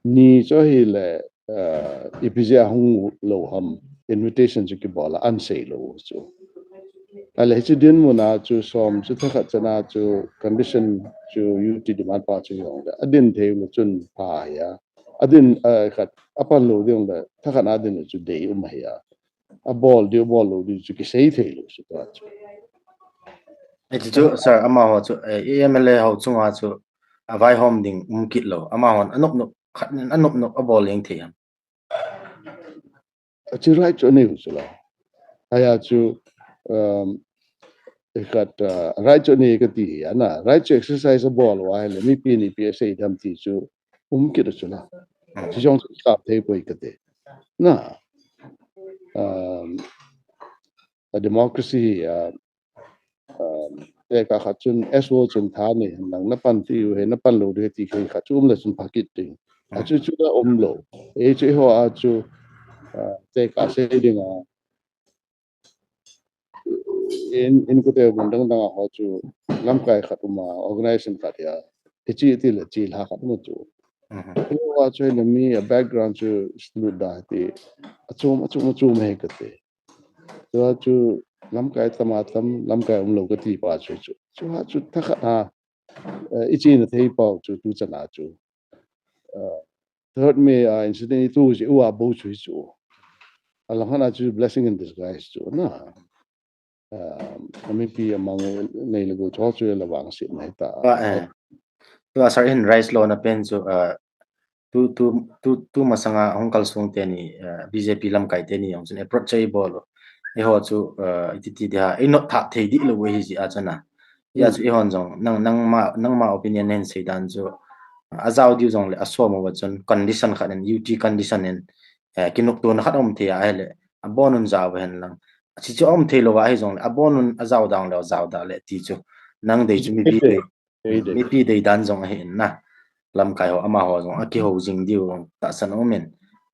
Ni chu hi le, eh, ipi jeh a hung lo ham, invitation chu kibol a an sei lo chu. A le chu dinmun a chu som chu thakhat chana chu condition chu U T demand pa chu jong le. A din thei lo chun pa ya. A din, eh, khat a pan lo ding le thakhat a din chu dei um hi a. A bol diu bol lo diu chu ki sei thei lo chu ta chu. E chu, sir, amaho chu, eh, M L A ho chunga chu a vaihom ding um kit lo. Amahon a nop nop khat nin a nop nop a bol leng thei ham. A chu right chu a nei u chu la. Aya chu, um, e khat, uh, right chu a nei ka ti hi a na. Right chu exercise a bol u a hi le mipi ni pi a sei dam ti chu um kit u chu la. Hmm. Chu jong chu kap thei poi ka ti. Na. Um, a democracy hi, uh, um, te ka khat chun S O chun tha ni nang na pan ti u he na pan lo de ti khe khat chu um le chun pha kit ding. A chu chu la um lo. E chu ho a chu, uh, te ka sei ding a. In, in ko te mun dang dang a ho chu lamkai khat um a organization khat ya. Ti chi ti le chi la khat um chu. Mhm. Ho a chu le mi a background chu slut da ti. A chum, a chum, a chum he ka ti. Chu a chu lamkai tam a tam, lamkai um lo ka ti pa chu chu. Chu a chu thakhat a, eh, i chi na thei pau chu tu chana chu. Eh, third May, ah, incident i tu ji u a bo chu chu. A lang hana chu blessing in disguise chu na. Ah, a mipi amang nei le go chu chu la vang sit na ta. Tua, eh, tua sar in rise lo na pen chu, ah, tu, tu, tu, tu masanga hung kalsong te ni, eh, B J P lamkai te ni jong chun approach chai bol u. Eiho chu, eh, iti ti dia, ei not that thei di lo hi ji a chana. Ya chu eihon jong, nang, nangma, nangma opinion nen sei dan chu, a jao diu jong le a som u va chun condition khat in, U T condition in, eh, kinuk tu na khat um thei a, a hi le, a bon un jao hen lang. A chi chu um thei lo va hi jong le, a bon un a jao dang le, jao da le ti chu. Nang dei chu mi bi dei. Ei dei. Mipi dei dan jong ahi in na. Lamkai ho, amaho jong, a kiho jing diu, tahsan um in.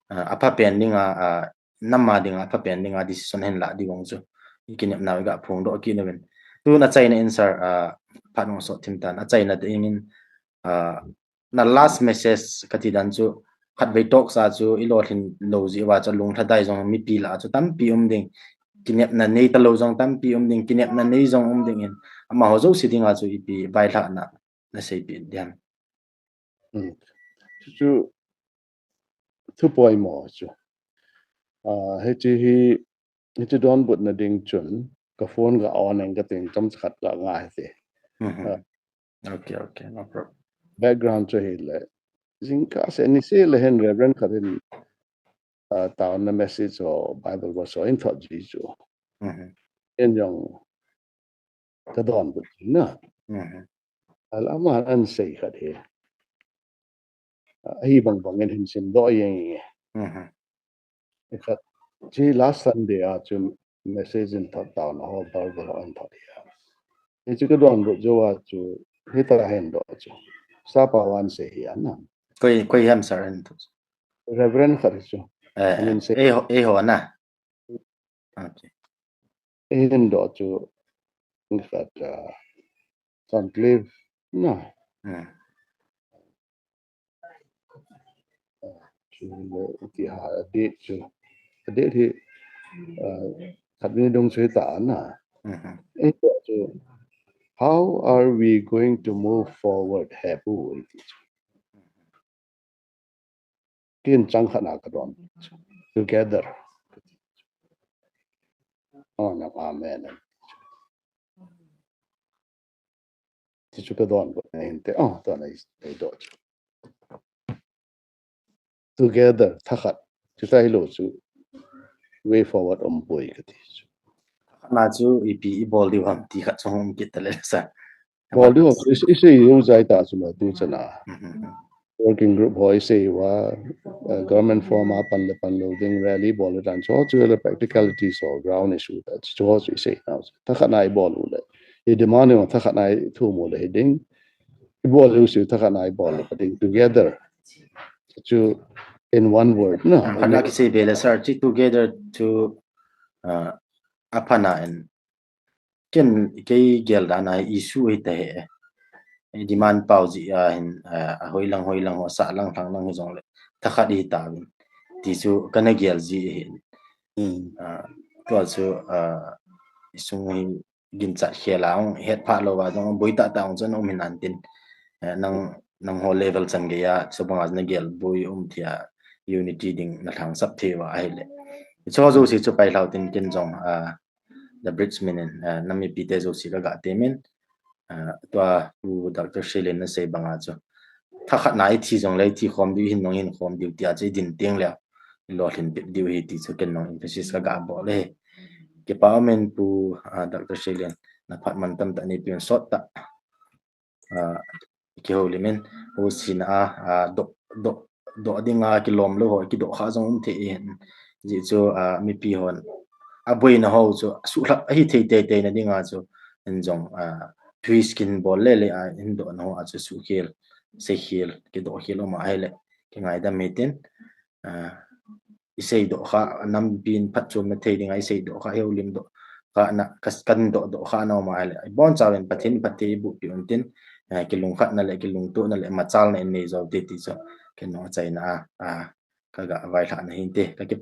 Ah, a pha pen ding a, ah, nama ding a, a pha pen ding a, decision hin la diu jong chu. I kinep nau i ga phong doh kit na vin. Tu na chaina in sir, ah, phat nung so thim tan. A chaina te in, ah, na last message ka ti dan chu, khat vei talk sa chu, i lo thin lo ji va chu, lung thadai jong mipi la chu, tampi um ding. Kinepna nei ta lo jong tampi um ding, kinepna nei jong um ding in. Amaho jouse ding a chu, ipi vai hla na. Na seipeh diam. Hmm. Chu, chu, thu poimo chu. Ah, hiche hi, hiche donbutna ding chun, ka phone ka on in ka ting chomcha khat ka ngai te. Mhm. Ah. Okay, okay, no problem. Background chu hi le. Jingkah seh ni seh le hin Reverend khat in, ah, taona message or Bible verse or in thot ji chu. Mhm. In jong ka donbut na. Mhm. A lama an sei khat hi. Ahi bang bang in hin sim doh jeng e. Mhm. Khat, chi last Sunday a chu message in thot taona ho, Bible ho in thot hi. Hichu ka donbut jou a chu, hita hin doh chu. Sapa van sei hi ana. Koi, koi ham sir hin thot. Reverend khat chu. Eh, amin sei. Eiho, eiho na. Okay. Eihin doh chu, in fact, uh, conclave na. Hmm. Uh, chu le, ti ha, a date chu. A date hi, uh, khat ni dong chu ta na. Mhm. Eihin doh chu, how are we going to move forward? He pu, ti chu. Kin chang khat na ka don. Together. Oh, na, amen. Ti chu ka don ko na hin te. Oh, to na i do chu. Together, thakhat. Chu ta hi lo chu. Way forward om poi ka ti chu. Na chu ipi i bol diu ham ti khat chu hung kit ta le sa. Bol diu ham, i sei u zai ta chu ma tu chana. Working group ho i sei uva, uh, government form a pan le pan lo ding rally bol le dan chu chu le practicality so ground issue ta chu chu i sei na. Thakhat na i bol u le. I demand u thakhat na i thu mo le ding. I bol u si thakhat na i bol le ding together. Chu in one word na. Kana ki sei be le sir chi together to uh, a pana and ken kei gel dan a issue hi ta he. Demand pau ji a hin a hoi lang hoi lang ho sa lang thang lang hi jong le thakhat hi ta vin ti chu kana gel ji hi. Tua chu isung hi ginchat khel a hung het pha lo va jong boi ta ta hung chun um hin an tin nang nang ho level chan gei a chu banga na gel boi um thia unity ding na thang sap thei va ahi le. Chu ho jo si chu pai hlau tin ken jong a the bridge min in na mipi te jo si ka ga te min tua u Doctor Shilin na sei banga chu thakhat na i thi jong le i thi khom diu hin nong hin khom diu tia chu i din teng le i lo hin pip diu hi ti chu ken nong emphasis ka ga bol le. Kipa min pu Doctor Shilin na phat man tam ta ni pian sot ta ki ho limin u sin a do do do ding a kilom lo ho ki do kha jong um the hin ji chu mipi hon a boina ho chu su lha hi thei te te na ding a chu in jong thui skin bol le le a in do na ho a chu su khel se khel ki do khel um a hai le ki ngai da mi tin i sei do kha nam bin phat chom na thei ding a i sei do kha heulim do kha na kan do do kha na ma le bon chawen Pathen phat thei bu pi un tin ki lung khat na le ki lung tu na le ma chal na in nei zo te ti chu ken no chai na a ka ga vai lha na hin te ka ki